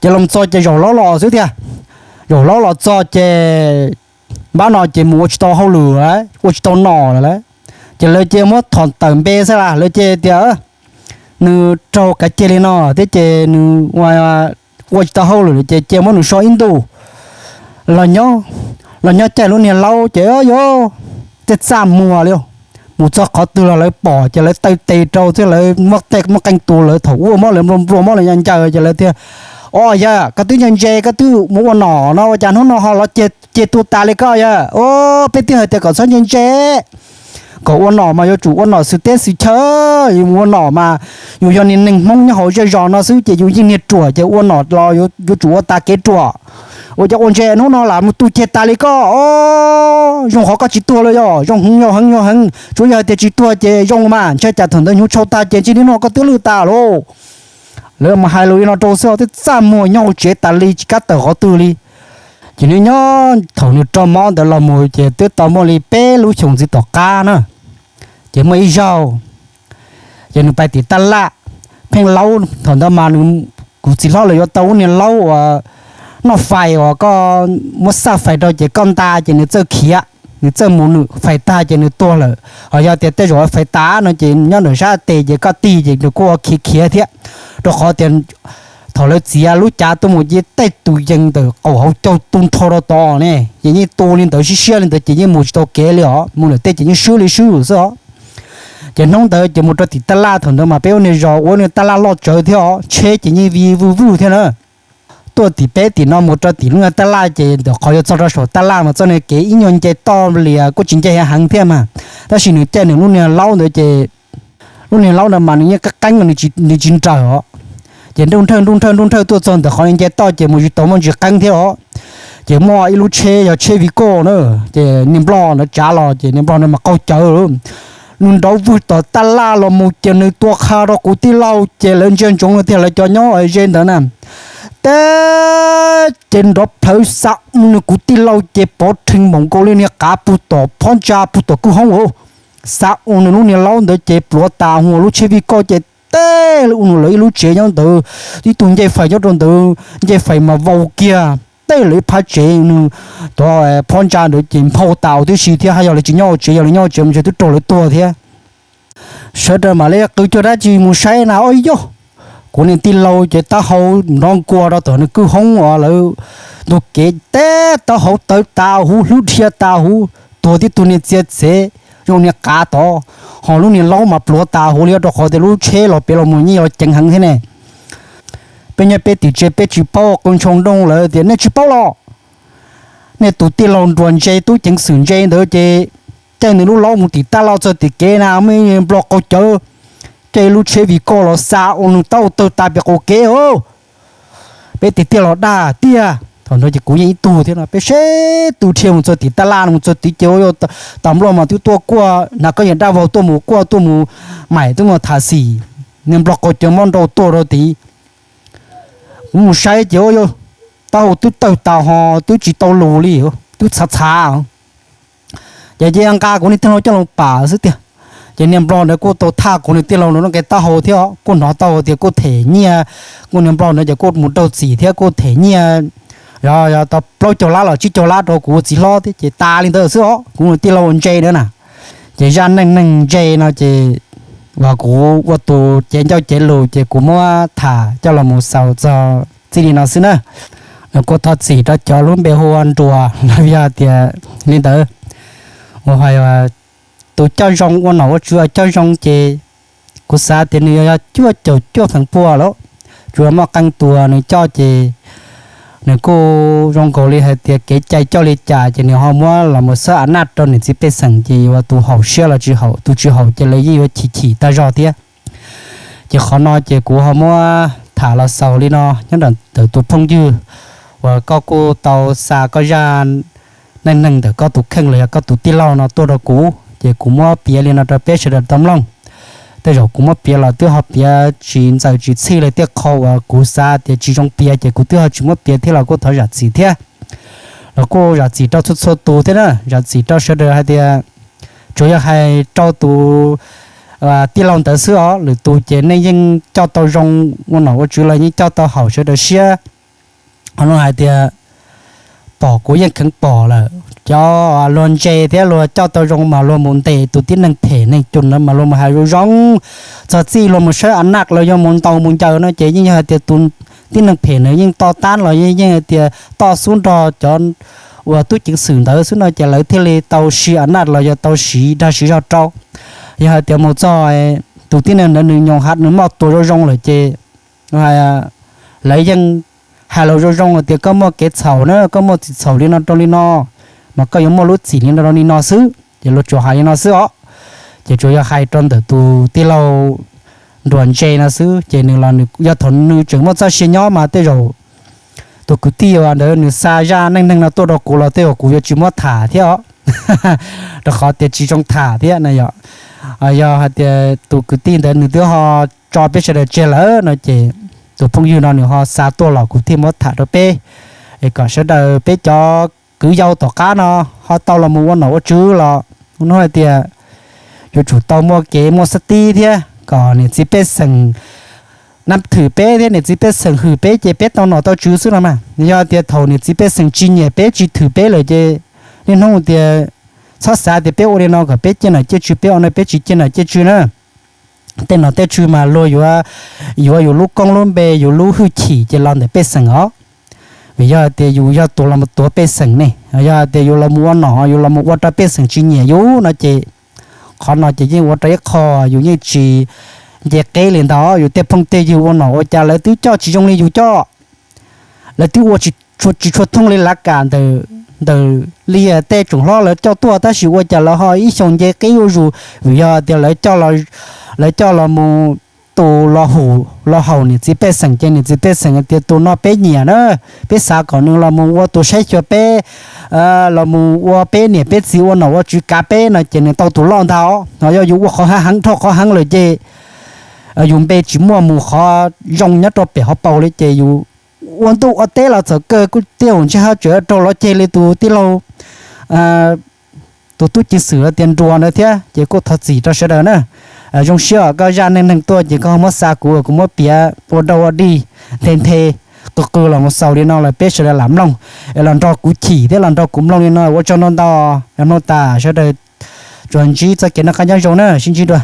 Ces los txog ces zaum laub los xwb tiag. Zaum laub los txog ces npab no ces mus ua tsis tau hauj lwm, ua tsis tau nom lawm. Ces lawv cia muab thom tawm npe xwb las, lawv cia tias nws raug kav ceg li no thiab ces nws ua tsis tau hauj lwm ces cia muab nws so ib ntus. Los nyob caij lub niag laub ces yuav tej txaj muag li, mus txog qhov twg los lawv pom ces lawv taw tes rau thiab lawv muab qeej tus lawv thaum ub muab lawv nplua nplua muab lawv ncaws ces lawv tias, o yawg, koj twb ntse ntse koj twb mus ua nom no ua cas hnub no ho los ceg tu tas li koj yawg? O, peb twb hais tias kom txhob ntse ntse, kom ua nom mas yuav tsum ua nom xwm teb xwm chaw, yus mus ua nom mas yus yog niag neeg Hmoob nyob hauv zej zos no xwb ces yus yeej niag ruam ces ua nom los yuav tsum ua tas kev ruam. Ua cas ua ntse hnub no lam mus tu ceg tas li koj? O, zoo qhov koj tsis tuag los yog zoo heev, yog heev yog heev, tsuas yog hais tias tsis tuag ces zoo mas, ntshai cas thaum ntawd hnyuv tshau tag ces ntshe hnub no koj twb lwj tas lauj. Lawv mas hais lus li no rau xwb, twb txaj muag nyob hauv tsev tas li tsis kam tawm qhov twg li. Ces nws nyob thaum nws raug mob ntawd los mus ces twb tau muaj li peb lub xyoos ntxiv tom qab na. Ces muaj ib zaug ces nws pais tim taj laj, pheej laub, thaum ntawd mas kuv txiv hlob lawv yuav tau lub niag laub uas noj fais uas koj muab xaj fais rau ces koj nta ces nws txawj khiav, nws txawj mus, nws fais tag ces nws tuag lawm. Ho yog tias tej zaum fais tas no ces nyob nram sab tes ces koj tig ces nws kuj ua khiav khiav thiab, rau qhov tias thaum lawv txiav lub cav tuaj mus ces tej tus yees ntawm qaum hauv caug tu nrho rau tod ne, ces yeej tu li ntawd siab siab li ntawd ces yeej mus tsis tau kev li os, mus lawm tej ces yeej swb li swb lawm xwb os. Ces hnub ntawd ces mus rau tim taj laj, thaum ntawd mas peb ua niag zos ua niag taj laj loj tsawv thiab os, tsheb ces yeej vij vwj vwj thiab na. Tuaj tim peb tim no mus rau tim lub niag taj laj ces ntawm qhov yuav txog rau saum taj laj mas txoj niag kev ib nyuag nce toj lias kuj tsis nce heev thiab mas, tab sis nws caij nws lub niag laub ntawd ces lub niag laub ntawd mas nws yeej qeeb qeeb, nws tsis nrawm os. Ces nruj nrhawj nruj nrhawj nruj nrhawj tuaj txog ntawm qhov niag nce toj ces mus tsis tau muaj ntsis qeeb thiab os. Ces muaj ib lub tsheb yog tsheb Vigo na, ces niag nplog ntawd tsav los ces niag nplog ntawd mas qaug cawv, nws nrov vwg tom taj laj los mus ces nws tua qha rau kuv tij laug ces lawv ntsia ntsoov tias lawv cov nyob ze ntawd na, teb ces nrov plhawv xa ua nws kuv tij laug ces pov rhees npaum nkaus li niag qav puag tom phab ntsa puag tom kwj hoob, xa ua nws lub niag laub ntawd ces pluav tas huv lub tsheb Vigo ces teb ua nws lawv ib lub tsev nyob ntawd, ib tug ncej fais nyob rau ntawd ncej fais mas vau kiag, teb lawv ib phab tsev nws, phab ntsa ntawd ces nphau tas huv tib si thiab, haj yog lawv tsis nyob hauv tsev, yog lawv nyob hauv tsev mas ntshe twb raug lawv tua thiab. Sawv daws mam li qw cuag dab tsi mus saib na, o yog kuv niag tij laug ces taub hau nrov nkuas rau tom nws kwj hoob uas lawv ntug kev, teb taub hau tawv tas huv, hlwb dhia tas huv, tuag tib tug niag txia txev zoo niag qav tod, ho lub niag laub mas pluav tas huv li, rau qhov tias lub tsheb los pem los mus yeej yog ceev heev thiab ne. Peb nyob peb tim tsev peb tsis paub, qw ntshoo nrooj lawv tias nej tsis paub los, nej tus tij laug nruas ntse tub ceev xwm ntse ntawd ces caij nws lub laub mus tim taj laj txog tim kev na muaj nplog qaug cawv, caij lub tsheb Vigo los xa ua nws taub hau tawg tas pem qaum kev os. Peb tiag tiag los dag tiag, thaum ntawd ces kuv yeej ib tug thiab no, peb sib tw dhia mus txog tim taj laj no, mus txog tid ces ua yog tas nplog mas twb tuaj kuaj hnav khaub ncaws daj vau tuaj mus kuaj tuaj mus maim tuaj mus tham xim, niag nplog qaug cawv mob nrau tuaj rau tid. Kuv mus saib ces ua yog taub hau twb tawg tas ho twb tsis tau lus li, twb txhav txhav. Ces cia nqa kuv niag tij laug coj los pam xwb tiag. Ces niag nplog ntawd kuj tau thaj kuv niag tij laug nrog nqe taub hau thiab, kuj hnov taub hau tias kuj them nyiaj, kuj niag nplog ntawd ces kuj mus raug txim thiab kuj them nyiaj, yog tau plaub caug lab los tsib caug lab rau kuv txiv hlob thiab, ces tas li ntawd xwb os, kuv niag tij laug ntse ntawd na. Ces zaj neej neeg ntse no ces uas kuv ua tus cev ncauj cev lus ces kuv muab tham coj los mus xaus txog txij li no xwb na. Nws kuj thov txim rau cov lub npe hu ua nruas los yog tias li ntawd, uas hais tus coj zoo ua nom ua tswv coj zoo ces kuv xav tias nws yog cuaj caum cuaj feem pua lawm, tsuas muaj qee tus nws coj ces nws kuj zoo nkaus li hais tias kev cai coj li cas ces nws ho muab los mus xab a naj rau niam txiv pej xeem ces yuav tus haum siab los tsis haum, tus tsis haum ces lawv yeej yuav chim chim tag zog thiab. Ces qhov no ces kuv ho muab tham los xaus li no nyob ntawm tus phooj ywg uas koj kuj tau xa koj zaj neej neeg ntawm koj tus kheej los yog koj tus tij laug no tuaj rau kuv ces kuv muab piav li no rau peb sawv daws tau mloog. Tej zaum kuv muab piav los twb ho piav tsis ntxaws tsis txhij li tej qho uas kuv xav tias tsis zoo piav ces kuv twb ho tsis muab piav thiab los kuj thov zam txim thiab. Los kuj zam txim rau txhua txhua tus thiab na, zam txim rau sawv daws hais tias tsuas yog hais rau tus tij laug ntawd xwb os, lwm tus ces nej yeej coj tau zoo ua nom ua tswv los yeej coj tau haum sawv daws siab. Ho luag hais tias pom kuv yeej kheev pom lawm, cov luag ntse thiab luag coj tau zoo mas luag mus ntes tus tib neeg phem neeg cus ntawd mas luag mus hais zoo zoo, txog txij luag mus sab a naj los yog mus ntaus mus ncaws no ces yeej yog hais tias tus tib neeg phem ntawd yeej to tab los yeej hais tias toj xub nrog cov uas tub ceev xwm ntawd xwb no ces lawv thiaj li tau sia a naj los yog tau siv dag siv zog rau. Yog hais tias mus txog tus tib neeg ntawd nws nyoos ha nws muaj tus zoo zoo lawm ces lawv yeej hais los zoo zoo hais tias koj muaj kev txhaum na, koj muaj txim txhaum li no rau li no, mas koj yuav muaj lub txim li no rau li no xwb, ces luag tsuas hais li no xwb os. Ces tsuas yog hais rau ntawm tus tij laug nruas ntse no xwb, ces nws los nws yog thaum nws tseem muaj txoj sia nyob mas tej zaum tus kwv tij uas ntawd nws xa zaj neej neeg no tuaj rau kuv los tej zaum kuv yuav tsis muab tham thiab os, rau qhov tias tsis zoo tham thiab na yom. Yog hais tias tus kwv tij ntawd nws twb ho tso peb sawv daws tseg lawm no ces tus phooj ywg no nws ho xa tuaj los kuv thiaj muab tham rau peb, es kom sawv daws peb cov kwv yau tom qab no ho tau los mus ua nom ua tswv los hnub hais tias yuav tsum tau muaj kev muaj xab tib thiab kom niam txiv pej xeem nab thwm peb thiab niam txiv pej xeem hwm peb ces peb tau nom tau tswv xwb no mas. Yog tias thaum niam txiv pej xeem tsis nyiam peb tsis thwm peb lawm ces niaj hnub tias txhob xav tias peb ua li no kom peb ciaj nom ciaj tswv, peb ua no peb tsis ciaj nom ciaj tswv na. Tej nom tej tswv mas luag yuav, yuav yus lub koob lub npe yus lub hwj chim ces los ntawm pej xeem os. Vim yog tias yus yog tus los mus tuav pej xeem ne, yog tias yus los mus ua nom yus los mus ua rau pej xeem tsis nyiam yus no ces qhov qhov no ces yeej ua rau ib qho yus yeej tsis nce qeb li ntag. Yus tej phooj tej ywg ua nom ua cas lawv twb coj tsis zoo li yus coj, lawv twb ua tsis tshua thooj li lav kam ntawm li tej tsoom hlob lawv coj tuaj, tab sis ua cas lawv ho ib xyoos nce qeb zuj zus, vim yog tias lawv coj los mus tu los haum niam txiv pej xeem, ces niam txiv pej xeem tias tus no peb nyiam na, peb xav kom nws los mus ua tus saib xyuas peb, los mus ua peb niam peb txiv ua nom ua tswv kav peb no ces nws tau tus loj ntag. Ho yog yus ua qhov hav heev dhau qhov heev lawm ces yus npe tsis muaj mus qhov zoo nyob rau pem hauv paus li ces yus ua ntuj ua teb los txhaum kawg, kuj tej zaum ntshe ho tseem raug lov ceg li tus tij laug, tus tub ceev xwm tias nruas ntawd thiab. Ces kuj thov txim rau sawv daws na. Zoo siab koj zaj neej neeg tuaj ces koj ho muab xa kuv, kuv muab piav ua dau ua dig nthe nthe, qw qw los mus xaus li no lawm peb sawv daws lam mloog, es los nrog kuv chim thiab los nrog kuv mloog li no. Ua tsaug ntau ntau, mloog tas sawv daws tsuas ntsib txoj kev noj qab nyob zoo na, sib ntsib dua.